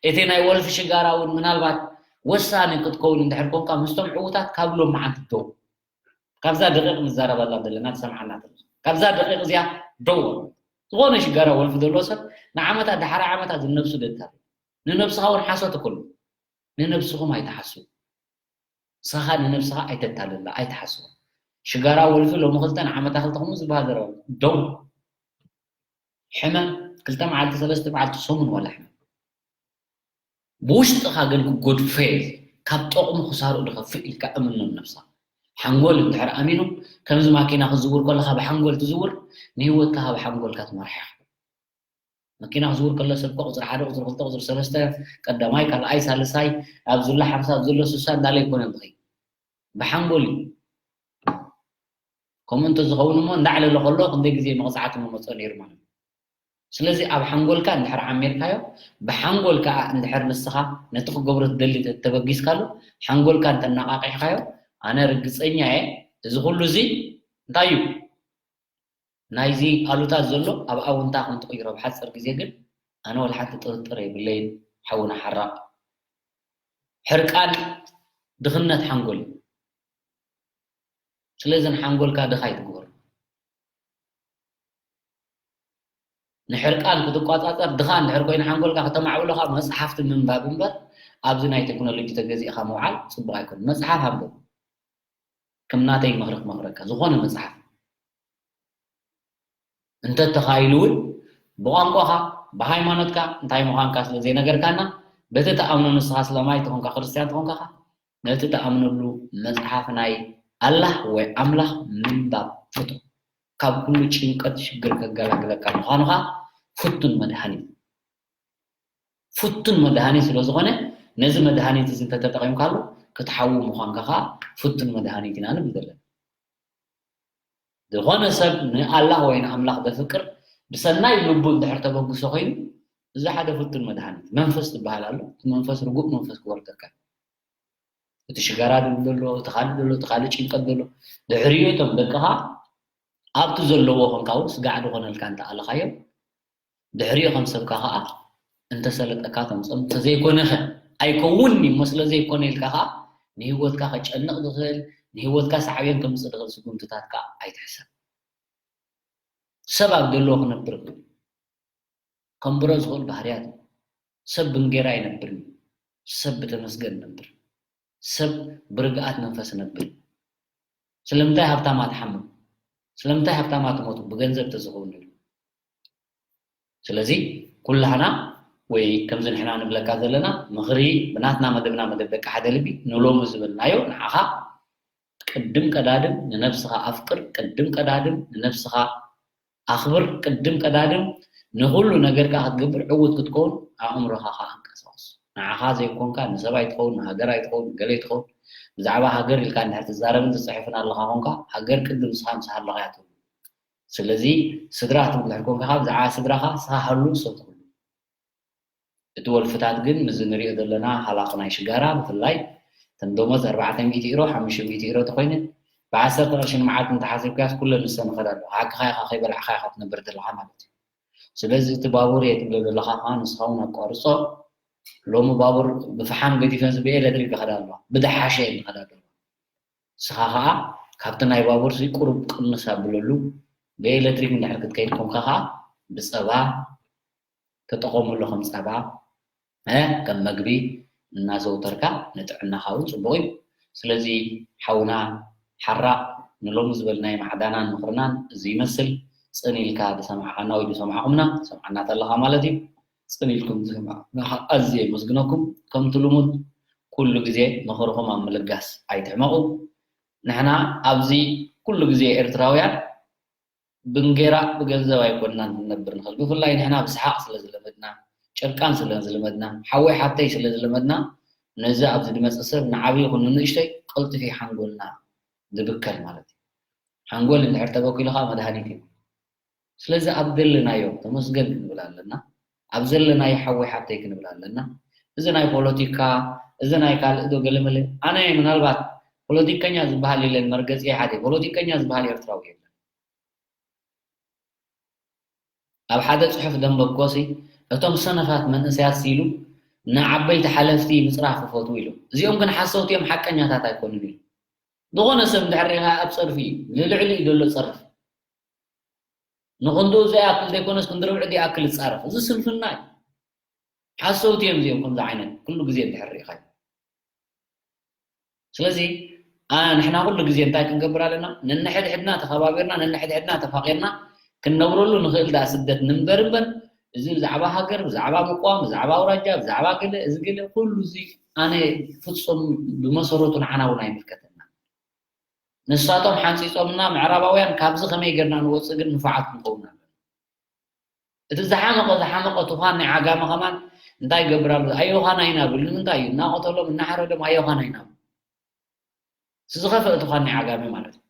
እቲ ናይ ወልፊ ሽጋራ እውን ምናልባት ወሳኒ ክትከውን እንድሕር ኮንካ ምስቶም ዕዉታት ካብ ሎማዓንቲ ደው። ካብዛ ደቂቕ ንዛረበላ ዘለና ትሰምዓና ዘለኻ። ካብዛ ደቂቕ እዚኣ ደው። ዝኾነ ሽጋራ ወልፊ ዘለዎ ሰብ ንዓመታት፣ ደሓር ዓመታት ዝነብሱ ደታ። ንነብስኻ እውን ሓሶት ኩሉ። ንነብስኹም ኣይትሓስቡ። ንስኻ ንነብስኻ ኣይተታልላ፣ ኣይትሓስቡ። ሽጋራ ወልፊ ሎሚ ክልተ ንዓመታ ክልተ ከምኡ ዝበሃል ዘረባ። ደው። ሕመም ክልተ መዓልቲ፣ ሰለስተ መዓልቲ፣ ሰሙን ዋላ ሕመም። ብውሽጥኻ ግን ክጎድፎ እየ፣ ካብ ጠቕሙ ክሳርኡ ዝኸፍእ ኢልካ እምኖም ነብስኻ። ሓንጎል እንድሕር ኣሚኑ፣ ከምዚ ማኪና ክዝውር ከለኻ ብሓንጎል ትዝውር፣ ንህይወትካ ካብ ሓንጎልካ ትመርሓ ኢኻ። መኪና ክዝውር ከሎ ሰብ እኮ ቁፅሪ ሓደ፣ ቁፅሪ ክልተ፣ ቁፅሪ ሰለስተ፣ ቀዳማይ፣ ካልኣይ፣ ሳልሳይ፣ ኣብ ዝሎ ሓምሳ፣ ኣብ ዝሎ ስሳ እንዳለ ኣይኮነን ዝኸይድ። ብሓንጎል እዩ። ከምኡ እንተዝኸውን እሞ እንዳዕለለ ከሎ ክንደይ ግዜ መቕፃዕቲ ምመፅኦ ነይሩ ማለት እዩ። ስለዚ ኣብ ሓንጎልካ እንድሕር ዓሚርካዮ፣ ብሓንጎል ከዓ እንድሕር ንስኻ ነቲ ክገብሮ ትደሊ ተ-፣ ተበጊስካሉ፣ ሓንጎልካ እንተነቓቂሕካዮ፣ ኣነ ርግፀኛ እየ፣ እዚ ኩሉ እዚ እንታይ እዩ? ናይዚ ኣሉታ ዘሎ ኣብ ኣውንታ ከም ትቕይሮ ብሓፂር ግዜ ግን ኣነ ወላ ሓንቲ ጥርጥር የብለይን። ሓውና ሓራቕ፣ ሕርቃን ድኽነት ሓንጎል እዩ። ስለዚ ንሓንጎልካ ድኻ ኣይትግበሮ። ንሕርቃን ክትቋጻጸር ድኻ እንድሕር ኮይኑ ሓንጎልካ ከተማዕብሎ ካብ መጽሓፍቲ ምንባብ እምበር ኣብዚ ናይ ቴክኖሎጂ ተገዚእኻ ምውዓል ጽቡቕ ኣይኮነን። መጽሓፍ ኣንብብ። ከም ናተይ ምኽሪ ክመኽረካ፣ ዝኾነ መጽሓፍ። እንተተኻኢሉ እውን ብቋንቋኻ፣ ብሃይማኖትካ እንታይ ምዃንካ ስለ ዘይነገርካና፣ በቲ ትኣምኖ ንስኻ ስለማይ ተኾንካ ክርስትያን ተኾንካ ኸዓ፣ ነቲ ትኣምነሉ መጽሓፍ ናይ ኣላህ ወይ ኣምላኽ ምንባብ ፍቱን። ካብ ኩሉ ጭንቀት ሽግር ከገላግለካ ምዃኑ ኸዓ ፍቱን መድሃኒት። ፍቱን መድሃኒት ስለ ዝኾነ፣ ነዚ መድሃኒት እዚ እንተተጠቒምካሉ፣ ክትሓዊ ምዃንካ ኸዓ ፍቱን መድሃኒት ኢና ንብል ዘለና። ዝኾነ ሰብ ንኣላህ ወይ ንኣምላኽ ዘፍቅር ብሰናይ ልቡ እንድሕር ተበግሶ ኮይኑ፣ እዚ ሓደ ፍቱን መድሃኒት። መንፈስ ዝበሃል ኣሎ። እቲ መንፈስ ርጉእ መንፈስ ክወርደካ። እቲ ሽጋራ ድብል ዘሎ፣ እቲ ካልእ ዘሎ፣ እቲ ካልእ ጭንቀት ዘሎ። ድሕሪኡ እቶም ደቅኻ ኣብቲ ዘለዎ ኮንካ እውን ስጋዕ ዝኾነልካ እንተኣለኻዮም፣ ድሕሪኡ ከም ሰብካ ኸዓ እንተሰለጠካ ተምፅኦም፣ እንተዘይኮነኸ ኣይከውንኒ እሞ ስለ ዘይኮነ ኢልካ ኸዓ ንህይወትካ ከጨንቕ ዝኽእል፣ ንህይወትካ ሳዕቤን ከምፅእ ዝኽእል ስጉምትታት ከዓ ኣይትሕሰብ። ሰብ ኣብ ዘለዎ ክነብር ይኽእል እዩ። ከንብሮ ዝኽእል ባህርያት እዩ። ሰብ ብእንጌራ ኣይነብርን እዩ። ሰብ ብተመስገን ይነብር። ሰብ ብርግኣት መንፈስ ይነብር። ስለምንታይ ሃብታማት ሓሙ? ስለምንታይ ሃብታማት ሞቱ? ብገንዘብ ተዝኸውን ነይሩ። ስለዚ ኩላህና ወይ ከምዚ ንሕና ንብለካ ዘለና ምኽሪ ብናትና መደብና መደብ ደቂ ሓደ ልቢ ንሎሚ ዝብልናዮ ንዓኻ ቅድም ቀዳድም ንነብስኻ ኣፍቅር፣ ቅድም ቀዳድም ንነብስኻ ኣኽብር፣ ቅድም ቀዳድም ንኹሉ ነገርካ ክትገብር ዕዉት ክትከውን ኣእምሮኻ ኸዓ ኣንቀሳቕስ። ንዓኻ ዘይኮንካ ንሰብ ኣይትኸውን፣ ንሃገር ኣይትኸውን፣ ንገለ ኣይትኸውን። ብዛዕባ ሃገር ኢልካ እንድሕር ትዛረብን ትፅሕፍን ኣለኻ ኾንካ ሃገር ቅድም ንስኻ ምሳኻ ኣለኻ እያ ትህሉ። ስለዚ ስድራ ትብል እንድሕር ኮንካ ብዛዕባ ስድራኻ ንስኻ ሃሉ ንሶም ክህሉ። እቲ ወልፍታት ግን ምስዚ ንሪኦ ዘለና ሃላኽ ናይ ሽጋራ ብፍላይ እተን ደሞዝ ኣርባዕተ ሚእቲ ዩሮ፣ ሓሙሽተ ሚእቲ ዩሮ ተኾይነ፣ ብዓሰርተ ቅርሺ ንመዓልቲ እንተሓሲብካስ ኩለን ንሰን ይኸዳ ኣለዋ። ሓቅኻ ኢኻ፣ ከይበላዕኻ ኢኻ ትነብር ዘለኻ ማለት እዩ። ስለዚ እቲ ባቡር እየ ትብሎ ዘለኻ ከዓ ንስኻ እውን ኣቋርጾ። ሎሚ ባቡር ብፈሓም ገዲፈንስ ብኤሌክትሪክ ይኸዳ ኣለዋ። ብደሓሸ እየን ዝኸዳ ዘለዋ። ንስኻ ከዓ ካብቲ ናይ ባቡር ሲ ቁሩብ ቅንስ ኣብለሉ። ብኤሌክትሪክ እንድሕር ክትከይድ ኮንካ ከዓ ብጸባ ተጠቐመሉ፣ ከም ጸባ፣ እ፣ ከም መግቢ እናዘውተርካ ንጥዕናኻ እውን ጽቡቕ እዩ። ስለዚ ሓውና ሓራቕ ንሎሚ ዝበልናዮ ማዕዳናን ምኽርናን እዚ ይመስል። ጽን ኢልካ ዝሰማዕኻና ወይ ዝሰማዕኹምና፣ ሰምዓና ተለኻ ማለት እዩ። ጽን ኢልኩም ዝሰማዕኹምና ከዓ ኣዝየ የመስግነኩም። ከምቲ ልሙድ ኩሉ ግዜ ምኽርኹም ኣብ ምልጋስ ኣይትሕመቑ። ንሕና ኣብዚ ኩሉ ግዜ ኤርትራውያን ብእንጌራ ብገንዘብ ኣይኮንናን ክንነብር ንኽእል። ብፍላይ ንሕና ብሰሓቕ ስለ ዝለመድና፣ ጭርቃን ስለ ዝለመድና፣ ሓወይ ሓተይ ስለ ዝለመድና፣ ነዚ ኣብዚ ዝመጽእ ሰብ ንዓቢ ይኹን ንንእሽተይ ቀልጢፉ እዩ ሓንጎልና ዝብከል ማለት እዩ። ሓንጎል እንድሕር ተበኪሉ ኸኣ መድሃኒት እዩ። ስለዚ ኣብ ዘለናዮ ተመስገን ክንብል ኣለና። ኣብ ዘለናዮ ሓወይ ሓተይ ክንብል ኣለና። እዚ ናይ ፖለቲካ፣ እዚ ናይ ካልእ ዶ ገለመለ፣ ኣነ ምናልባት ፖለቲከኛ ዝበሃል የለን፣ መርገጺ ሓደ ፖለቲከኛ ዝበሃል ኤርትራዊ የለን። ኣብ ሓደ ጽሑፍ ደንበብኮሲ፣ እቶም ሰነፋት መንእሰያት ሲሉ ንዓበይቲ ሓለፍቲ ምጽራፍ ይፈትዉ ኢሉ። እዚኦም ግን ሓሰውቲ እዮም፣ ሓቀኛታት ኣይኮኑን ኢሉ። ዝኾነ ሰብ እንድሕር ርኢኻ ኣብ ጸርፊ እዩ፣ ንልዕሊ እዩ ዘሎ ጸርፊ። ንኽንድኡ ዘይኣክል ዘይኮነስ ክንዲ ርብዒ ዝኣክል ይጻረፍ። እዚ ስንፍና እዩ። ሓሰውቲ እዮም እዚኦም፣ ከምዚ ዓይነት ኩሉ ግዜ እንድሕር ርኢኻዮ። ስለዚ፣ ኣ-፣ ንሕና ኩሉ ግዜ እንታይ ክንገብር ኣለና? ነንሕድሕድና ተኸባቢርና፣ ነንሕድሕድና ተፋቒርና ክንነብረሉ ንኽእል ደኣ ስደት ንንበር እምበር፣ እዚ ብዛዕባ ሃገር፣ ብዛዕባ ምቋም፣ ብዛዕባ ኣውራጃ፣ ብዛዕባ ገለ፣ እዚ ገለ፣ ኩሉ እዚ ኣነ ፍጹም ብመሰረቱ ንዓና እውን ኣይምልከተና። ንሳቶም ሓንጺጾምና ምዕራባውያን፣ ካብዚ ከመይ ጌርና ንወጽእ ግን ንፉዓት ክንከውን ኣለና። እቲ ዝሓመቐ፣ ዝሓመቐ ትዃን ናይ ዓጋመ ከማን እንታይ ይገብር ኣሎ? ኣዮኻና ኢና ብል። ንምንታይ እዩ? እናቐተሎም፣ እናሓረዶም ኣዮኻና ኢና ብል። እቲ ዝኸፍአ ትዃን ናይ ዓጋመ ማለት እዩ።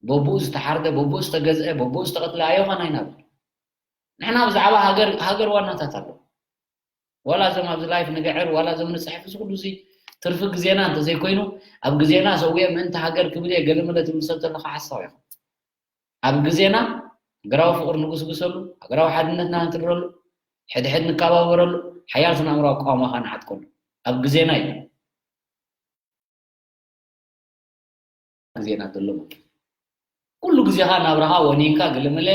በብኡ ዝተሓርደ፣ በብኡ ዝተገዝአ፣ በብኡ ዝተቐትለ ኣዮኻና ኢና ብል። ንሕና ብዛዕባ ሃገር፣ ሃገር ዋናታት ኣሎ። ዋላ እዞም ኣብዚ ላይፍ ንግዕር፣ ዋላ እዞም ንጽሕፍ፣ እዚ ኩሉ እዚ ትርፊ ግዜና እንተዘይኮይኑ፣ ኣብ ግዜና ሰዊኤ ምእንቲ ሃገር ክብል እየ ገለመለ ትብል ሰብ ተለኻ ሓሳዊ ኢኻ። ኣብ ግዜና ሃገራዊ ፍቕሪ ንጉስጉሰሉ፣ ሃገራዊ ሓድነትና ንትግረሉ፣ ሕድሕድ ንከባበረሉ፣ ሓያል ስነ ኣእምራዊ ኣቃውማኻ ንዓጥቀሉ። ኣብ ግዜና እዩ። ግዜና ዘሎ ማለት እዩ። ኩሉ ግዜኻ ናብራኻ ወኒንካ ገለመለ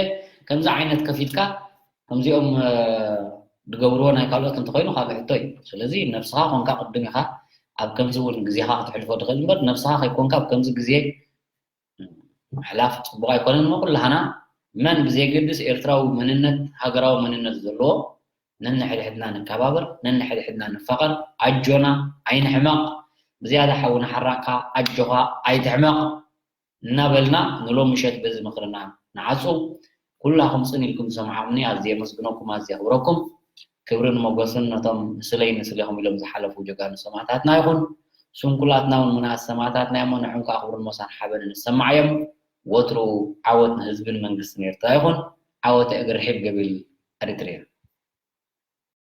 ከምዚ ዓይነት ከፊትካ ከምዚኦም፣ እ፣ ዝገብርዎ ናይ ካልኦት እንተኾይኑ ካልእ ሕቶ እዩ። ስለዚ ነብስኻ ኮንካ ቅድም ኢኻ ኣብ ከምዚ እውን ግዜኻ ክተሕልፎ ትኽእል እምበር ነብስኻ ከይኮንካ ኣብ ከምዚ ግዜ ምሕላፍ ጽቡቕ ኣይኮነን። እሞ ኩላህና መን ብዘየገድስ ኤርትራዊ መንነት፣ ሃገራዊ መንነት ዘለዎ ነንሕድሕድና ንከባበር፣ ነንሕድሕድና ንፋቐር፣ ኣጆና ኣይንሕመቕ። ብዝያዳ ሓውና ሓራቕካ ኣጆኻ ኣይትሕመቕ እናበልና ንሎም ምሸት በዚ ምኽርና ንዓጹ። ኩላኹም ጽን ኢልኩም ዝሰማዕኩምኒ ኣዝየ የመስግነኩም፣ ኣዝየ የኽብረኩም። ክብርን ሞገስን ነቶም ንስለይ ንስሌኹም ኢሎም ዝሓለፉ ጀጋኑ ሰማእታትና ይኹን። ስንኩላትና እውን ምንኣስ ሰማእታትና እዮም። ንዕም ከዓ ክብርን ሞሳን ሓበንን ይሰማዓዮም። ወትሩ ዓወት ንህዝብን መንግስትን ኤርትራ ይኹን። ዓወት እግሪ ሒብ ገቢል ኣሪትሪያ።